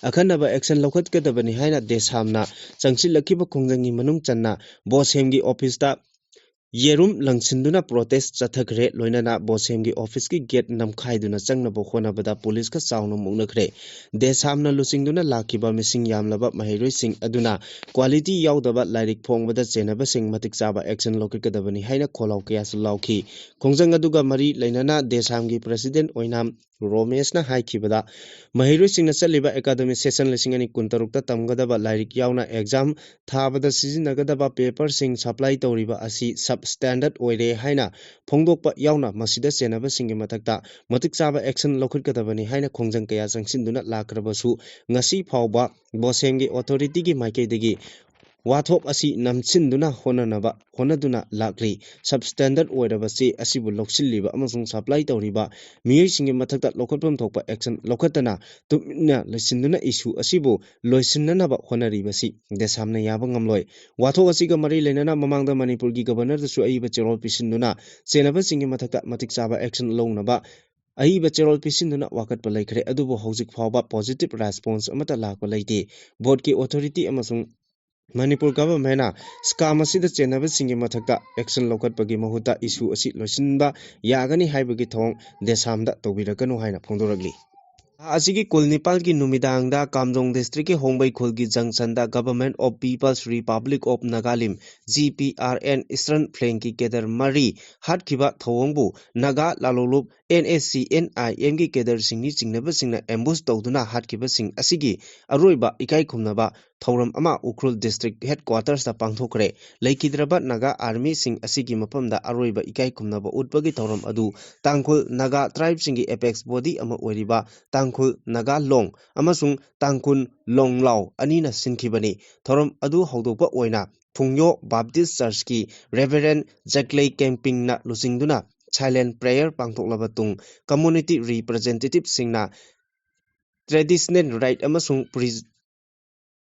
ꯑꯈꯟꯅꯕ action ꯂꯧꯈꯠꯀꯗꯕꯅꯤ ꯍꯥꯏꯅ ꯗꯦꯁꯥꯝꯅ ꯆꯪꯁꯤꯜꯂꯛꯈꯤꯕ ꯈꯣꯡꯖꯪꯒꯤ ꯃꯅꯨꯡ ꯆꯟꯅ ꯕꯣꯁꯦꯝꯒꯤ officeꯇ ꯌꯦꯔꯨꯝ ꯂꯪꯁꯤꯟꯗꯨꯅ protest ꯆꯠꯊꯈ꯭ꯔꯦ꯫ ꯂꯣꯏꯅꯅ ꯕꯣꯁꯦꯝꯒꯤ office ꯀꯤ gate ꯅꯝꯈꯥꯏꯗꯨꯅ ꯆꯪꯅꯕ ꯍꯣꯠꯅꯕꯗ police ꯀ ꯆꯥꯎꯅ ꯃꯨꯛꯅꯈ꯭ꯔꯦ꯫ ꯗꯦꯁꯥꯝꯅ ꯂꯨꯆꯤꯡꯗꯨꯅ ꯂꯥꯛꯈꯤꯕ ꯃꯁꯤꯡ ꯌꯥꯝꯂꯕ ꯃꯍꯩꯔꯣꯏꯁꯤꯡ ꯑꯗꯨꯅ quality ꯌꯥꯎꯗꯕ ꯂꯥꯏꯔꯤꯛ ꯐꯣꯡꯕꯗ ꯆꯦꯟꯅꯕꯁꯤꯡ ꯃꯇꯤꯛ ꯆꯥꯕ action ꯂꯧꯈꯠꯀꯗꯕꯅꯤ ꯍꯥꯏꯅ ꯈꯣꯜꯂꯥꯎ ꯀꯌꯥꯁꯨ ꯂꯥꯎꯈꯤ꯫ ꯈꯣꯡꯖꯪ ꯑꯗꯨꯒ ꯃꯔꯤ ꯂꯩꯅꯅ ꯗꯦꯁꯥꯝꯒꯤ president ꯑꯣꯏꯅꯥꯝ ꯔꯣꯃꯦꯁꯅ ꯍꯥꯏꯈꯤꯕꯗ, ꯃꯍꯩꯔꯣꯏꯁꯤꯡꯅ ꯆꯠꯂꯤꯕ academic session ꯂꯤꯁꯤꯡ ꯑꯅꯤ ꯀꯨꯟꯇꯔꯨꯛꯇ ꯇꯝꯒꯗꯕ ꯂꯥꯏꯔꯤꯛ ꯌꯥꯎꯅ exam ꯊꯥꯕꯗ ꯁꯤꯖꯤꯟꯅꯒꯗꯕ paper ꯁꯤꯡ supply ꯇꯧꯔꯤꯕ ꯑꯁꯤ substandard ꯑꯣꯏꯔꯦ ꯍꯥꯏꯅ ꯐꯣꯡꯗꯣꯛꯄ ꯌꯥꯎꯅ ꯃꯁꯤꯗ ꯆꯦꯟꯅꯕꯁꯤꯡꯒꯤ ꯃꯊꯛꯇ ꯃꯇꯤꯛ ꯆꯥꯕ action ꯂꯧꯈꯠꯀꯗꯕꯅꯤ ꯍꯥꯏꯅ ꯈꯣꯡꯖꯪ ꯀꯌꯥ ꯆꯪꯁꯤꯟꯗꯨꯅ ꯂꯥꯛꯈ꯭ꯔꯕꯁꯨ, ꯉꯁꯤ ꯐꯥꯎꯕ ꯕꯣꯁꯦꯝꯒꯤ authority ꯒꯤ ꯃꯥꯏꯀꯩꯗꯒꯤ ꯋꯥꯊꯣꯛ ꯑꯁꯤ ꯅꯝꯁꯤꯟꯗꯨꯅ ꯍꯣꯠꯅꯅꯕ ꯍꯣꯠꯅꯗꯨꯅ ꯂꯥꯛꯂꯤ꯫ Substandard ꯑꯣꯏꯔꯕ ꯆꯦ ꯑꯁꯤꯕꯨ ꯂꯧꯁꯤꯜꯂꯤꯕ ꯑꯃꯁꯨꯡ supply ꯇꯧꯔꯤꯕ ꯃꯤꯑꯣꯏꯁꯤꯡꯒꯤ ꯃꯊꯛꯇ ꯂꯧꯈꯠꯐꯝ ꯊꯣꯛꯄ action ꯂꯧꯈꯠꯇꯅ ꯇꯨꯃꯤꯟꯅ ꯂꯩꯁꯤꯟꯗꯨꯅ issue ꯑꯁꯤꯕꯨ ꯂꯣꯏꯁꯤꯟꯅꯅꯕ ꯍꯣꯠꯅꯔꯤꯕꯁꯤ ꯗꯦꯁꯥꯝꯅ ꯌꯥꯕ ꯉꯝꯂꯣꯏ꯫ ꯋꯥꯊꯣꯛ ꯑꯁꯤꯒ ꯃꯔꯤ ꯂꯩꯅꯅ ꯃꯃꯥꯡꯗ ꯃꯅꯤꯄꯨꯔꯒꯤ governorꯗꯁꯨ ꯑꯏꯕ ꯆꯦꯔꯣꯜ ꯄꯤꯁꯤꯟꯗꯨꯅ ꯆꯦꯟꯅꯕꯁꯤꯡꯒꯤ ꯃꯊꯛꯇ ꯃꯇꯤꯛ ꯆꯥꯕ action ꯂꯧꯅꯕ ꯑꯏꯕ ꯆꯦꯔꯣꯜ ꯄꯤꯁꯤꯟꯗꯨꯅ ꯋꯥꯀꯠꯄ ꯂꯩꯈ꯭ꯔꯦ꯫ ꯑꯗꯨꯕꯨ ꯍꯧꯖꯤꯛ ꯐꯥꯎꯕ positive response ꯑꯃꯠꯇ ꯂꯥꯛꯄ ꯂꯩꯇꯦ꯫ Board ꯀꯤ authority ꯑꯃꯁꯨꯡ ꯃꯅꯤꯄꯨꯔ government ꯅ scam ꯑꯁꯤꯗ ꯆꯦꯟꯅꯕꯁꯤꯡꯒꯤ ꯃꯊꯛꯇ action ꯂꯧꯈꯠꯄꯒꯤ ꯃꯍꯨꯠꯇ issue ꯑꯁꯤ ꯂꯣꯏꯁꯤꯟꯕ ꯌꯥꯒꯅꯤ ꯍꯥꯏꯕꯒꯤ ꯊꯧꯑꯣꯡ ꯗꯦꯁꯥꯝꯗ ꯇꯧꯕꯤꯔꯛꯀꯅꯨ ꯍꯥꯏꯅ ꯐꯣꯡꯗꯣꯔꯛꯂꯤ꯫ ꯊꯥ ꯑꯁꯤꯒꯤ ꯀꯨꯟꯅꯤꯄꯥꯜꯒꯤ ꯅꯨꯃꯤꯗꯥꯡꯗ ꯀꯥꯝꯖꯣꯡ district ꯀꯤ ꯍꯣꯡꯕꯩ ꯈꯨꯜꯒꯤ junction the Government of People's Republic of Nagalim, G P R N, Eastern Flank ꯀꯤ cadre ꯃꯔꯤ ꯍꯥꯠꯈꯤꯕ ꯊꯧꯑꯣꯡꯕꯨ Naga ꯂꯥꯂꯣꯡꯂꯨꯞ N S C N I M ꯒꯤ cadre ꯁꯤꯡꯅꯤ ꯆꯤꯡꯅꯕꯁꯤꯡꯅ ambush ꯇꯧꯗꯨꯅ ꯍꯥꯠꯈꯤꯕꯁꯤꯡ ꯑꯁꯤꯒꯤ ꯑꯔꯣꯏꯕ ꯏꯀꯥꯏ ꯈꯨꯝꯅꯕ ꯊꯧꯔꯝ ꯑꯃ ꯎꯈ꯭ꯔꯨꯜ district headquarters ꯇ ꯄꯥꯡꯊꯣꯛꯈ꯭ꯔꯦ꯫ ꯂꯩꯈꯤꯗ꯭ꯔꯕ ꯅꯥꯒꯥ army ꯁꯤꯡ ꯑꯁꯤꯒꯤ ꯃꯐꯝꯗ ꯑꯔꯣꯏꯕ ꯏꯀꯥꯏ ꯈꯨꯝꯅꯕ ꯎꯠꯄꯒꯤ ꯊꯧꯔꯝ ꯑꯗꯨ ꯇꯥꯡꯈꯨꯜ ꯅꯥꯒꯥ tribe ꯁꯤꯡꯒꯤ apex body ꯑꯃ ꯑꯣꯏꯔꯤꯕ ꯇꯥꯡꯈꯨꯜ ꯅꯥꯒꯥ ꯂꯣꯡ ꯑꯃꯁꯨꯡ ꯇꯥꯡꯈꯨꯜ ꯂꯣꯡꯂꯥꯎ ꯑꯅꯤꯅ ꯁꯤꯟꯈꯤꯕꯅꯤ꯫ ꯊꯧꯔꯝ ꯑꯗꯨ ꯍꯧꯗꯣꯛꯄ ꯑꯣꯏꯅ ꯐꯨꯡꯌꯣ Baptist Church ꯀꯤ Reverend ꯖꯦꯀ꯭ꯂꯦ ꯀꯦꯝꯄꯤꯡꯅ ꯂꯨꯆꯤꯡꯗꯨꯅ silent prayer ꯄꯥꯡꯊꯣꯛꯂꯕ ꯇꯨꯡ, community representative ꯁꯤꯡꯅ traditional rite ꯑꯃꯁꯨꯡ pre-,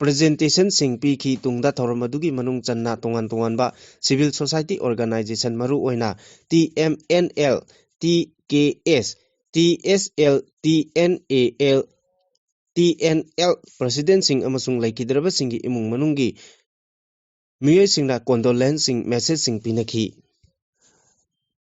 presentation ꯁꯤꯡ ꯄꯤꯈꯤ꯫ ꯇꯨꯡꯗ ꯊꯧꯔꯝ ꯑꯗꯨꯒꯤ ꯃꯅꯨꯡ ꯆꯟꯅ ꯇꯣꯉꯥꯟ ꯇꯣꯉꯥꯟꯕ civil society organization, ꯃꯔꯨꯑꯣꯏꯅ T M N L, T K S, T S L, T N A L, T N L president ꯁꯤꯡ ꯑꯃꯁꯨꯡ ꯂꯩꯈꯤꯗ꯭ꯔꯕꯁꯤꯡꯒꯤ ꯏꯃꯨꯡ ꯃꯅꯨꯡꯒꯤ ꯃꯤꯑꯣꯏꯁꯤꯡꯅ condolence ꯁꯤꯡ, message ꯁꯤꯡ ꯄꯤꯅꯈꯤ꯫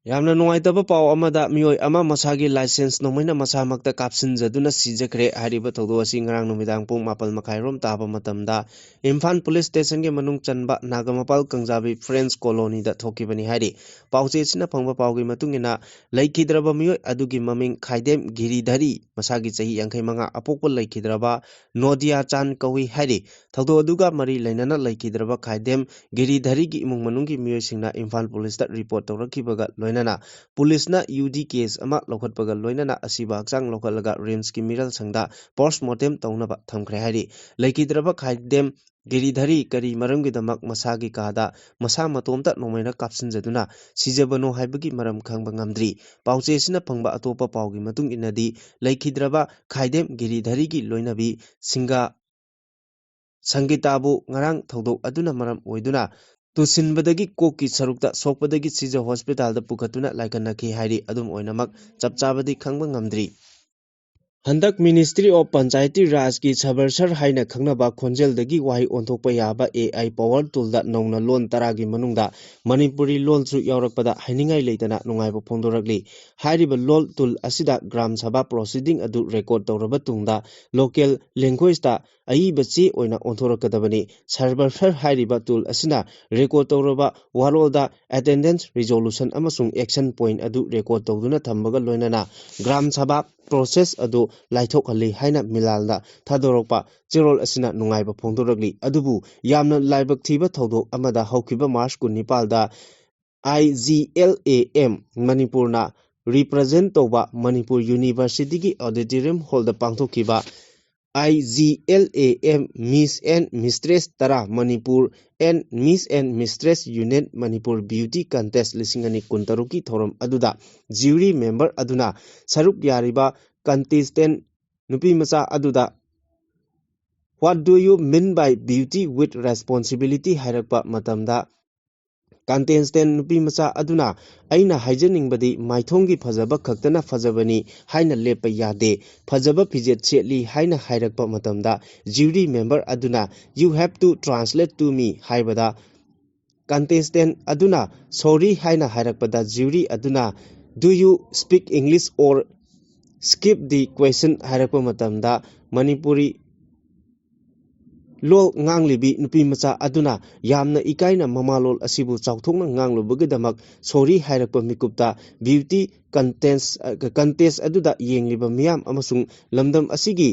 ꯌꯥꯝꯅ ꯅꯨꯡꯉꯥꯏꯇꯕ ꯄꯥꯎ ꯑꯃꯗ, ꯃꯤꯑꯣꯏ ꯑꯃ ꯃꯁꯥꯒꯤ license ꯅꯣꯡꯃꯩꯅ ꯃꯁꯥꯃꯛꯇ ꯀꯥꯞꯁꯤꯟꯖꯗꯨꯅ ꯁꯤꯖꯈ꯭ꯔꯦ꯫ ꯍꯥꯏꯔꯤꯕ ꯊꯧꯗꯣꯛ ꯑꯁꯤ ꯉꯔꯥꯡ ꯅꯨꯃꯤꯗꯥꯡ ꯄꯨꯡ ꯃꯥꯄꯜ ꯃꯈꯥꯏ ꯔꯣꯝ ꯇꯥꯕ ꯃꯇꯝꯗ ꯏꯝꯐꯥꯜ police station ꯒꯤ ꯃꯅꯨꯡ ꯆꯟꯕ ꯅꯥꯒꯥꯃꯄꯥꯜ ꯀꯪꯖꯥꯕꯤ French colony ꯗ ꯊꯣꯛꯈꯤꯕꯅꯤ ꯍꯥꯏꯔꯤ꯫ ꯄꯥꯎꯆꯦꯁꯤꯅ ꯐꯪꯕ ꯄꯥꯎꯒꯤ ꯃꯇꯨꯡ ꯏꯟꯅ, ꯂꯩꯈꯤꯗ꯭ꯔꯕ ꯃꯤꯑꯣꯏ ꯑꯗꯨꯒꯤ ꯃꯃꯤꯡ ꯈꯥꯏꯗꯦꯝ ꯒꯤꯔꯤꯙꯔꯤ, ꯃꯁꯥꯒꯤ ꯆꯍꯤ ꯌꯥꯡꯈꯩ ꯃꯉꯥ, ꯑꯄꯣꯛꯄ ꯂꯩꯈꯤꯗ꯭ꯔꯕ ꯅꯣꯗꯤꯌꯥ ꯆꯥꯟ ꯀꯧꯏ ꯍꯥꯏꯔꯤ꯫ ꯊꯧꯗꯣꯛ ꯑꯗꯨꯒ ꯃꯔꯤ ꯂꯩꯅꯅ ꯂꯩꯈꯤꯗ꯭ꯔꯕ ꯈꯥꯏꯗꯦꯝ ꯒꯤꯔꯤꯙꯔꯤꯒꯤ ꯏꯃꯨꯡ ꯃꯅꯨꯡꯒꯤ ꯃꯤꯑꯣꯏꯁꯤꯡꯅ ꯏꯝꯐꯥꯜ police ꯇ report ꯇꯧꯔꯛꯈꯤꯕꯒ ꯂꯣꯏꯅꯅ police ꯅ U D case ꯑꯃ ꯂꯧꯈꯠꯄꯒ ꯂꯣꯏꯅꯅ ꯑꯁꯤꯕ ꯍꯛꯆꯥꯡ ꯂꯧꯈꯠꯂꯒ RIMS ꯀꯤ ꯃꯤꯔꯜꯁꯪꯗ post mortem ꯇꯧꯅꯕ ꯊꯝꯈ꯭ꯔꯦ ꯍꯥꯏꯔꯤ꯫ ꯂꯩꯈꯤꯗ꯭ꯔꯕ ꯈꯥꯏꯗꯦꯝ ꯒꯤꯔꯤꯙꯔꯤ ꯀꯔꯤ ꯃꯔꯝꯒꯤꯗꯃꯛ ꯃꯁꯥꯒꯤ ꯀꯥꯗ ꯃꯁꯥ ꯃꯇꯣꯝꯇ ꯅꯣꯡꯃꯩꯅ ꯀꯥꯞꯁꯤꯟꯖꯗꯨꯅ ꯁꯤꯖꯕꯅꯣ ꯍꯥꯏꯕꯒꯤ ꯃꯔꯝ ꯈꯪꯕ ꯉꯝꯗ꯭ꯔꯤ꯫ ꯄꯥꯎꯆꯦꯁꯤꯅ ꯐꯪꯕ ꯑꯇꯣꯞꯄ ꯄꯥꯎꯒꯤ ꯃꯇꯨꯡ ꯏꯟꯅꯗꯤ, ꯂꯩꯈꯤꯗ꯭ꯔꯕ ꯈꯥꯏꯗꯦꯝ ꯒꯤꯔꯤꯙꯔꯤꯒꯤ ꯂꯣꯏꯅꯕꯤ ꯁꯤꯡꯒꯥ ꯁꯪꯒꯤꯇꯥꯕꯨ ꯉꯔꯥꯡ ꯊꯧꯗꯣꯛ ꯑꯗꯨꯅ ꯃꯔꯝ ꯑꯣꯏꯗꯨꯅ ꯇꯨꯁꯤꯟꯕꯗꯒꯤ ꯀꯣꯛꯀꯤ ꯁꯔꯨꯛꯇ ꯁꯣꯛꯄꯗꯒꯤ ꯁꯤꯖ hospital ꯗ ꯄꯨꯈꯠꯇꯨꯅ ꯂꯥꯏꯀꯠꯅꯈꯤ ꯍꯥꯏꯔꯤ꯫ ꯑꯗꯨꯝ ꯑꯣꯏꯅꯃꯛ, ꯆꯞ ꯆꯥꯕꯗꯤ ꯈꯪꯕ ꯉꯝꯗ꯭ꯔꯤ꯫ ꯍꯟꯗꯛ Ministry of Panchayati Raj ꯀꯤ ꯁꯕꯔꯁꯔ ꯍꯥꯏꯅ ꯈꯪꯅꯕ ꯈꯣꯟꯖꯦꯜꯗꯒꯤ ꯋꯥꯍꯩ ꯑꯣꯟꯊꯣꯛꯄ ꯌꯥꯕ A I power tool ꯗ ꯅꯧꯅ ꯂꯣꯟ ꯇꯔꯥꯒꯤ ꯃꯅꯨꯡꯗ ꯃꯅꯤꯄꯨꯔꯤ ꯂꯣꯟꯁꯨ ꯌꯥꯎꯔꯛꯄꯗ ꯍꯥꯏꯅꯤꯡꯉꯥꯏ ꯂꯩꯇꯅ ꯅꯨꯡꯉꯥꯏꯕ ꯐꯣꯡꯗꯣꯔꯛꯂꯤ꯫ ꯍꯥꯏꯔꯤꯕ ꯂꯣꯟ tool ꯑꯁꯤꯗ ꯒ꯭ꯔꯥꯝ ꯁꯚꯥ proceeding ꯑꯗꯨ record ꯇꯧꯔꯕ ꯇꯨꯡꯗ local language ꯇ ꯑꯏꯕ ꯆꯦ ꯑꯣꯏꯅ ꯑꯣꯟꯊꯣꯔꯛꯀꯗꯕꯅꯤ꯫ ꯁꯕꯔꯁꯔ ꯍꯥꯏꯔꯤꯕ tool ꯑꯁꯤꯅ record ꯇꯧꯔꯕ ꯋꯥꯔꯣꯜꯗ attendance, resolution ꯑꯃꯁꯨꯡ action point ꯑꯗꯨ record ꯇꯧꯗꯨꯅ ꯊꯝꯕꯒ ꯂꯣꯏꯅꯅ ꯒ꯭ꯔꯥꯝ ꯁꯚꯥ process ꯑꯗꯨ ꯂꯥꯏꯊꯣꯛꯍꯜꯂꯤ ꯍꯥꯏꯅ ꯃꯤꯂꯥꯜꯅ ꯊꯥꯗꯣꯔꯛꯄ ꯆꯦꯔꯣꯜ ꯑꯁꯤꯅ ꯅꯨꯡꯉꯥꯏꯕ ꯐꯣꯡꯗꯣꯔꯛꯂꯤ꯫ ꯑꯗꯨꯕꯨ ꯌꯥꯝꯅ ꯂꯥꯏꯕꯛ ꯊꯤꯕ ꯊꯧꯗꯣꯛ ꯑꯃꯗ ꯍꯧꯈꯤꯕ March ꯀꯨꯟꯅꯤꯄꯥꯜꯗ I G L A M ꯃꯅꯤꯄꯨꯔꯅ represent ꯇꯧꯕ ꯃꯅꯤꯄꯨꯔ University ꯒꯤ auditorium hall ꯗ ꯄꯥꯡꯊꯣꯛꯈꯤꯕ I G L A M Miss and Mistress ꯇꯔꯥ Manipur and Miss and Mistress Unit Manipur Beauty Contest ꯂꯤꯁꯤꯡ ꯑꯅꯤ ꯀꯨꯟꯇꯔꯨꯛꯀꯤ ꯊꯧꯔꯝ ꯑꯗꯨꯗ jury member ꯑꯗꯨꯅ ꯁꯔꯨꯛ ꯌꯥꯔꯤꯕ contestant ꯅꯨꯄꯤꯃꯆꯥ ꯑꯗꯨꯗ "What do you mean by beauty with responsibility?" ꯍꯥꯏꯔꯛꯄ ꯃꯇꯝꯗ, Contestant ꯅꯨꯄꯤ ꯃꯆꯥ ꯑꯗꯨꯅ "ꯑꯩꯅ ꯍꯥꯏꯖꯅꯤꯡꯕꯗꯤ ꯃꯥꯏꯊꯣꯡꯒꯤ ꯐꯖꯕ ꯈꯛꯇꯅ ꯐꯖꯕꯅꯤ ꯍꯥꯏꯅ ꯂꯦꯞꯄ ꯌꯥꯗꯦ꯫ ꯐꯖꯕ ꯐꯤꯖꯦꯠ ꯁꯦꯠꯂꯤ" ꯍꯥꯏꯅ ꯍꯥꯏꯔꯛꯄ ꯃꯇꯝꯗ jury member ꯑꯗꯨꯅ "You have to translate to me" ꯍꯥꯏꯕꯗ contestant ꯑꯗꯨꯅ "Sorry" ꯍꯥꯏꯅ ꯍꯥꯏꯔꯛꯄꯗ jury ꯑꯗꯨꯅ "Do you speak English or skip the question" ꯍꯥꯏꯔꯛꯄ ꯃꯇꯝꯗ ꯃꯅꯤꯄꯨꯔꯤ ꯂꯣꯜ ꯉꯥꯡꯂꯤꯕꯤ ꯅꯨꯄꯤ ꯃꯆꯥ ꯑꯗꯨꯅ ꯌꯥꯝꯅ ꯏꯀꯥꯏꯅ ꯃꯃꯥꯂꯣꯟ ꯑꯁꯤꯕꯨ ꯆꯥꯎꯊꯣꯛꯅ ꯉꯥꯡꯂꯨꯕꯒꯤꯗꯃꯛ "Sorry" ꯍꯥꯏꯔꯛꯄ ꯃꯤꯀꯨꯞꯇ beauty contest, contest ꯑꯗꯨꯗ ꯌꯦꯡꯂꯤꯕ ꯃꯤꯌꯥꯝ ꯑꯃꯁꯨꯡ ꯂꯝꯗꯝ ꯑꯁꯤꯒꯤ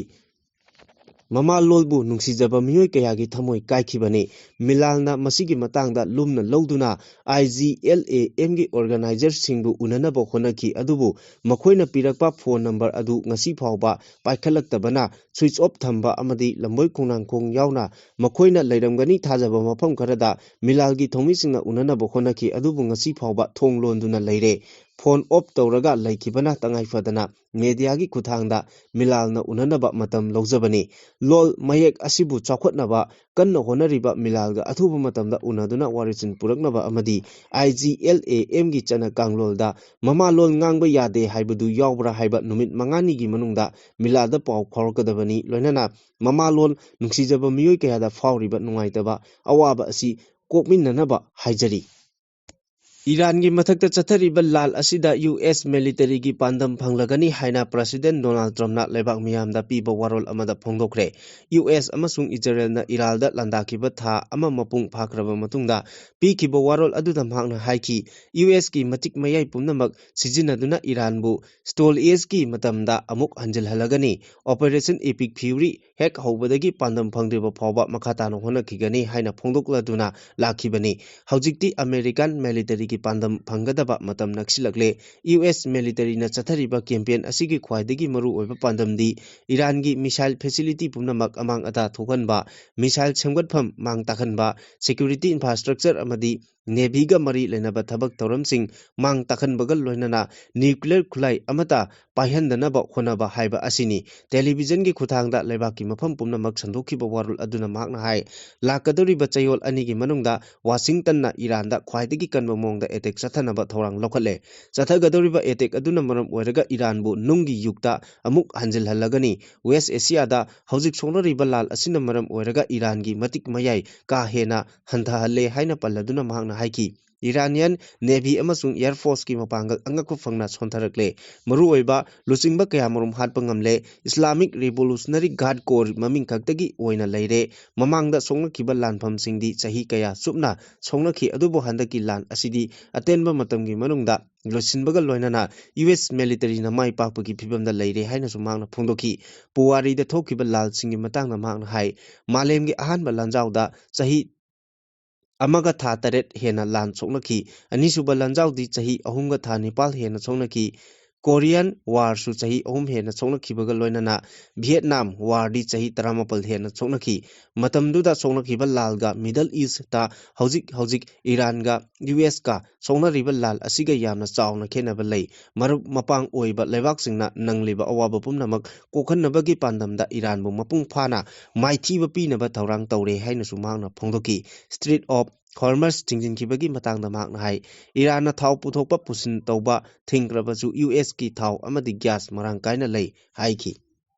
ꯃꯃꯥꯂꯣꯟꯕꯨ ꯅꯨꯡꯁꯤꯖꯕ ꯃꯤꯑꯣꯏ ꯀꯌꯥꯒꯤ ꯊꯃꯣꯏ ꯀꯥꯏꯈꯤꯕꯅꯤ꯫ ꯃꯤꯂꯥꯜꯅ ꯃꯁꯤꯒꯤ ꯃꯇꯥꯡꯗ ꯂꯨꯝꯅ ꯂꯧꯗꯨꯅ I G L A M ꯒꯤ organizerꯁꯤꯡꯕꯨ ꯎꯅꯅꯕ ꯍꯣꯠꯅꯈꯤ, ꯑꯗꯨꯕꯨ ꯃꯈꯣꯏꯅ ꯄꯤꯔꯛꯄ phone number ꯑꯗꯨ ꯉꯁꯤ ꯐꯥꯎꯕ ꯄꯥꯏꯈꯠꯂꯛꯇꯕꯅ switch off ꯊꯝꯕ ꯑꯃꯗꯤ ꯂꯝꯕꯣꯏ ꯈꯣꯡꯅꯥꯡꯈꯣꯡ ꯌꯥꯎꯅ ꯃꯈꯣꯏꯅ ꯂꯩꯔꯝꯒꯅꯤ ꯊꯥꯖꯕ ꯃꯐꯝ ꯈꯔꯗ ꯃꯤꯂꯥꯜꯒꯤ ꯊꯧꯃꯤꯁꯤꯡꯅ ꯎꯅꯅꯕ ꯍꯣꯠꯅꯈꯤ, ꯑꯗꯨꯕꯨ ꯉꯁꯤ ꯐꯥꯎꯕ ꯊꯣꯡ ꯂꯣꯟꯗꯨꯅ ꯂꯩꯔꯦ꯫ Phone off ꯇꯧꯔꯒ ꯂꯩꯈꯤꯕꯅ ꯇꯉꯥꯏ ꯐꯗꯅ mediaꯒꯤ ꯈꯨꯠꯊꯥꯡꯗ ꯃꯤꯂꯥꯜꯅ ꯎꯅꯅꯕ ꯃꯇꯝ ꯂꯧꯖꯕꯅꯤ꯫ ꯂꯣꯜ ꯃꯌꯦꯛ ꯑꯁꯤꯕꯨ ꯆꯥꯎꯈꯠꯅꯕ ꯀꯟꯅ ꯍꯣꯠꯅꯔꯤꯕ ꯃꯤꯂꯥꯜꯒ ꯑꯊꯨꯕ ꯃꯇꯝꯗ ꯎꯅꯗꯨꯅ ꯋꯥꯔꯣꯏꯁꯤꯟ ꯄꯨꯔꯛꯅꯕ ꯑꯃꯗꯤ I G L A M ꯒꯤ ꯆꯠꯅ ꯀꯥꯡꯂꯣꯟꯗ ꯃꯃꯥꯂꯣꯟ ꯉꯥꯡꯕ ꯌꯥꯗꯦ ꯍꯥꯏꯕꯗꯨ ꯌꯥꯎꯕ꯭ꯔꯥ ꯍꯥꯏꯕ ꯅꯨꯃꯤꯠ ꯃꯉꯥꯅꯤꯒꯤ ꯃꯅꯨꯡꯗ ꯃꯤꯂꯥꯜꯗ ꯄꯥꯎ ꯐꯥꯎꯔꯛꯀꯗꯕꯅꯤ꯫ ꯂꯣꯏꯅꯅ ꯃꯃꯥꯂꯣꯟ ꯅꯨꯡꯁꯤꯖꯕ ꯃꯤꯑꯣꯏ ꯀꯌꯥꯗ ꯐꯥꯎꯔꯤꯕ ꯅꯨꯡꯉꯥꯏꯇꯕ ꯑꯋꯥꯕ ꯑꯁꯤ ꯀꯣꯛꯃꯤꯟꯅꯅꯕ ꯍꯥꯏꯖꯔꯤ꯫ ꯏꯔꯥꯟꯒꯤ ꯃꯊꯛꯇ ꯆꯠꯊꯔꯤꯕ ꯂꯥꯜ ꯑꯁꯤꯗ U S militaryꯒꯤ ꯄꯥꯟꯗꯝ ꯐꯪꯂꯒꯅꯤ ꯍꯥꯏꯅ President Donald Trumpꯅ ꯂꯩꯕꯥꯛ ꯃꯤꯌꯥꯝꯗ ꯄꯤꯕ ꯋꯥꯔꯣꯜ ꯑꯃꯗ ꯐꯣꯡꯗꯣꯛꯈ꯭ꯔꯦ꯫ U S ꯑꯃꯁꯨꯡ ꯏꯖꯔꯦꯜꯅ ꯏꯔꯥꯜꯗ ꯂꯥꯟꯗꯥꯈꯤꯕ ꯊꯥ ꯑꯃ ꯃꯄꯨꯡ ꯐꯥꯈ꯭ꯔꯕ ꯃꯇꯨꯡꯗ ꯄꯤꯈꯤꯕ ꯋꯥꯔꯣꯜ ꯑꯗꯨꯗ ꯃꯍꯥꯛꯅ ꯍꯥꯏꯈꯤ, U S ꯀꯤ ꯃꯇꯤꯛ ꯃꯌꯥꯏ ꯄꯨꯝꯅꯃꯛ ꯁꯤꯖꯤꯟꯅꯗꯨꯅ ꯏꯔꯥꯟꯕꯨ Stone Ageꯀꯤ ꯃꯇꯝꯗ ꯑꯃꯨꯛ ꯍꯟꯖꯤꯜꯍꯜꯂꯒꯅꯤ꯫ Operation Epic Fury ꯍꯦꯛ ꯍꯧꯕꯗꯒꯤ ꯄꯥꯟꯗꯝ ꯐꯪꯗ꯭ꯔꯤꯕ ꯐꯥꯎꯕ ꯃꯈꯥ ꯇꯥꯅ ꯍꯣꯠꯅꯈꯤꯒꯅꯤ ꯍꯥꯏꯅ ꯐꯣꯡꯗꯣꯛꯂꯗꯨꯅ ꯂꯥꯛꯈꯤꯕꯅꯤ꯫ ꯍꯧꯖꯤꯛꯇꯤ American militaryꯒꯤ ꯄꯥꯟꯗꯝ ꯐꯪꯒꯗꯕ ꯃꯇꯝ ꯅꯛꯁꯤꯜꯂꯛꯂꯦ꯫ ꯌꯨ ꯑꯦꯁ ꯃꯤꯂꯤꯇꯔꯤꯅ ꯆꯠꯊꯔꯤꯕ ꯀꯦꯝꯄꯦꯟ ꯑꯁꯤꯒꯤ ꯈ꯭ꯋꯥꯏꯗꯒꯤ ꯃꯔꯨꯑꯣꯏꯕ ꯄꯥꯟꯗꯝꯗꯤ ꯏꯔꯥꯟꯒꯤ ꯃꯤꯁꯥꯏꯜ ꯐꯦꯁꯤꯂꯤꯇꯤ ꯄꯨꯝꯅꯃꯛ ꯑꯃꯥꯡ ꯑꯇꯥ ꯊꯣꯛꯍꯟꯕ, ꯃꯤꯁꯥꯏꯜ ꯁꯦꯝꯒꯠꯐꯝ ꯃꯥꯡ ꯇꯥꯛꯍꯟꯕ, ꯁꯦꯀ꯭ꯌꯨꯔꯤꯇꯤ ꯏꯟꯐ꯭ꯔꯥꯁꯇ꯭ꯔꯛꯆꯔ ꯑꯃꯗꯤ ꯅꯦꯚꯤꯒ ꯃꯔꯤ ꯂꯩꯅꯕ ꯊꯕꯛ ꯊꯧꯔꯝꯁꯤꯡ ꯃꯥꯡ ꯇꯥꯛꯍꯟꯕꯒ ꯂꯣꯏꯅꯅ ꯅ꯭ꯌꯨꯀ꯭ꯂꯤꯌꯔ ꯈꯨꯠꯂꯥꯏ ꯑꯃꯠꯇ ꯄꯥꯏꯍꯟꯗꯅꯕ ꯍꯣꯠꯅꯕ ꯍꯥꯏꯕ ꯑꯁꯤꯅꯤ꯫ ꯇꯦꯂꯤꯚꯤꯖꯟꯒꯤ ꯈꯨꯠꯊꯥꯡꯗ ꯂꯩꯕꯥꯛꯀꯤ ꯃꯐꯝ ꯄꯨꯝꯅꯃꯛ ꯁꯟꯗꯣꯛꯈꯤꯕ ꯋꯥꯔꯣꯜ ꯑꯗꯨꯅ ꯃꯍꯥꯛꯅ ꯍꯥꯏ, ꯂꯥꯛꯀꯗꯧꯔꯤꯕ ꯆꯌꯣꯜ ꯑꯅꯤꯒꯤ ꯃꯅꯨꯡꯗ ꯋꯥꯁꯤꯡꯇꯟꯅ ꯏꯔꯥꯟꯗ ꯈ꯭ꯋꯥꯏꯗꯒꯤ ꯀꯟꯕ ꯃꯑꯣꯡꯗ ꯑꯦꯇꯦꯛ ꯆꯠꯊꯅꯕ ꯊꯧꯔꯥꯡ ꯂꯧꯈꯠꯂꯦ꯫ ꯆꯠꯊꯒꯗꯧꯔꯤꯕ ꯑꯦꯇꯦꯛ ꯑꯗꯨꯅ ꯃꯔꯝ ꯑꯣꯏꯔꯒ ꯏꯔꯥꯟꯕꯨ ꯅꯨꯡꯒꯤ ꯌꯨꯛꯇ ꯑꯃꯨꯛ ꯍꯟꯖꯤꯜꯍꯜꯂꯒꯅꯤ꯫ ꯋꯦꯁ ꯑꯦꯁꯤꯌꯥꯗ ꯍꯧꯖꯤꯛ ꯁꯣꯛꯅꯔꯤꯕ ꯂꯥꯜ ꯑꯁꯤꯅ ꯃꯔꯝ ꯑꯣꯏꯔꯒ ꯏꯔꯥꯟꯒꯤ ꯃꯇꯤꯛ ꯃꯌꯥꯏ ꯀꯥ ꯍꯦꯟꯅ ꯍꯟꯊꯍꯜꯂꯦ ꯍꯥꯏꯅ ꯄꯜꯂꯗꯨꯅ ꯃꯍꯥꯛꯅ ꯍꯥꯏꯈꯤ, ꯏꯔꯥꯅꯤꯌꯟ ꯅꯦꯚꯤ ꯑꯃꯁꯨꯡ ꯑꯦꯌꯔ ꯐꯣꯔꯁꯀꯤ ꯃꯄꯥꯡꯒꯜ ꯑꯉꯛꯄ ꯐꯪꯅ ꯁꯣꯟꯊꯔꯛꯂꯦ꯫ ꯃꯔꯨꯑꯣꯏꯕ ꯂꯨꯆꯤꯡꯕ ꯀꯌꯥꯃꯔꯨꯝ ꯍꯥꯠꯄ ꯉꯝꯂꯦ꯫ ꯏꯁꯂꯥꯃꯤꯛ ꯔꯤꯚꯣꯂꯨꯁꯅꯔꯤ ꯒꯥꯔꯗ ꯀꯣꯔ ꯃꯃꯤꯡ ꯈꯛꯇꯒꯤ ꯑꯣꯏꯅ ꯂꯩꯔꯦ꯫ ꯃꯃꯥꯡꯗ ꯁꯣꯛꯅꯈꯤꯕ ꯂꯥꯟꯐꯝꯁꯤꯡꯗꯤ ꯆꯍꯤ ꯀꯌꯥ ꯆꯨꯞꯅ ꯁꯣꯛꯅꯈꯤ, ꯑꯗꯨꯕꯨ ꯍꯟꯗꯛꯀꯤ ꯂꯥꯟ ꯑꯁꯤꯗꯤ ꯑꯇꯦꯟꯕ ꯃꯇꯝꯒꯤ ꯃꯅꯨꯡꯗ ꯂꯣꯏꯁꯤꯟꯕꯒ ꯂꯣꯏꯅꯅ ꯌꯨ ꯑꯦꯁ ꯃꯤꯂꯤꯇꯔꯤꯅ ꯃꯥꯏ ꯄꯥꯛꯄꯒꯤ ꯐꯤꯚꯝꯗ ꯂꯩꯔꯦ ꯍꯥꯏꯅꯁꯨ ꯃꯍꯥꯛꯅ ꯐꯣꯡꯗꯣꯛꯈꯤ꯫ ꯄꯨꯋꯥꯔꯤꯗ ꯊꯣꯛꯈꯤꯕ ꯂꯥꯜꯁꯤꯡꯒꯤ ꯃꯇꯥꯡꯗ ꯃꯍꯥꯛꯅ ꯍꯥꯏ, ꯃꯥꯂꯦꯝꯒꯤ ꯑꯍꯥꯟꯕ ꯂꯥꯟꯖꯥꯎꯗ ꯆꯍꯤ ꯑꯃꯒ ꯊꯥ ꯇꯔꯦꯠ ꯍꯦꯟꯅ ꯂꯥꯟ ꯁꯣꯛꯅꯈꯤ꯫ ꯑꯅꯤꯁꯨꯕ ꯂꯥꯟꯖꯥꯎꯗꯤ ꯆꯍꯤ ꯑꯍꯨꯝꯒ ꯊꯥ ꯅꯤꯄꯥꯜ ꯍꯦꯟꯅ ꯁꯣꯛꯅꯈꯤ꯫ ꯀꯣꯔꯤꯌꯟ ꯋꯥꯔꯁꯨ ꯆꯍꯤ ꯑꯍꯨꯝ ꯍꯦꯟꯅ ꯁꯣꯛꯅꯈꯤꯕꯒ ꯂꯣꯏꯅꯅ ꯚꯤꯌꯦꯠꯅꯥꯝ ꯋꯥꯔꯗꯤ ꯆꯍꯤ ꯇꯔꯥꯃꯥꯄꯜ ꯍꯦꯟꯅ ꯁꯣꯛꯅꯈꯤ꯫ ꯃꯇꯝꯗꯨꯗ ꯁꯣꯛꯅꯈꯤꯕ ꯂꯥꯜꯒ ꯃꯤꯗꯜ ꯏꯁꯇ ꯍꯧꯖꯤꯛ ꯍꯧꯖꯤꯛ ꯏꯔꯥꯟꯒ ꯌꯨ ꯑꯦꯁꯀ ꯁꯣꯛꯅꯔꯤꯕ ꯂꯥꯜ ꯑꯁꯤꯒ ꯌꯥꯝꯅ ꯆꯥꯎꯅ ꯈꯦꯠꯅꯕ ꯂꯩ꯫ ꯃꯔꯨꯞ ꯃꯄꯥꯡ ꯑꯣꯏꯕ ꯂꯩꯕꯥꯛꯁꯤꯡꯅ ꯅꯪꯂꯤꯕ ꯑꯋꯥꯕ ꯄꯨꯝꯅꯃꯛ ꯀꯣꯛꯍꯟꯅꯕꯒꯤ ꯄꯥꯟꯗꯝꯗ ꯏꯔꯥꯟꯕꯨ ꯃꯄꯨꯡ ꯐꯥꯅ ꯃꯥꯏꯊꯤꯕ ꯄꯤꯅꯕ ꯊꯧꯔꯥꯡ ꯇꯧꯔꯦ ꯍꯥꯏꯅꯁꯨ ꯃꯍꯥꯛꯅ ꯐꯣꯡꯗꯣꯛꯈꯤ꯫ ꯁ꯭ꯇ꯭ꯔꯤꯠ ꯑꯣꯐ ꯍꯣꯔꯃꯁ ꯊꯤꯡꯖꯤꯟꯈꯤꯕꯒꯤ ꯃꯇꯥꯡꯗ ꯃꯍꯥꯛꯅ ꯍꯥꯏ, ꯏꯔꯥꯟꯅ ꯊꯥꯎ ꯄꯨꯊꯣꯛꯄ ꯄꯨꯁꯤꯟ ꯇꯧꯕ ꯊꯤꯡꯈ꯭ꯔꯕꯁꯨ ꯌꯨ ꯑꯦꯁꯀꯤ ꯊꯥꯎ ꯑꯃꯗꯤ ꯒ꯭ꯌꯥꯁ ꯃꯔꯥꯡ ꯀꯥꯏꯅ ꯂꯩ ꯍꯥꯏꯈꯤ꯫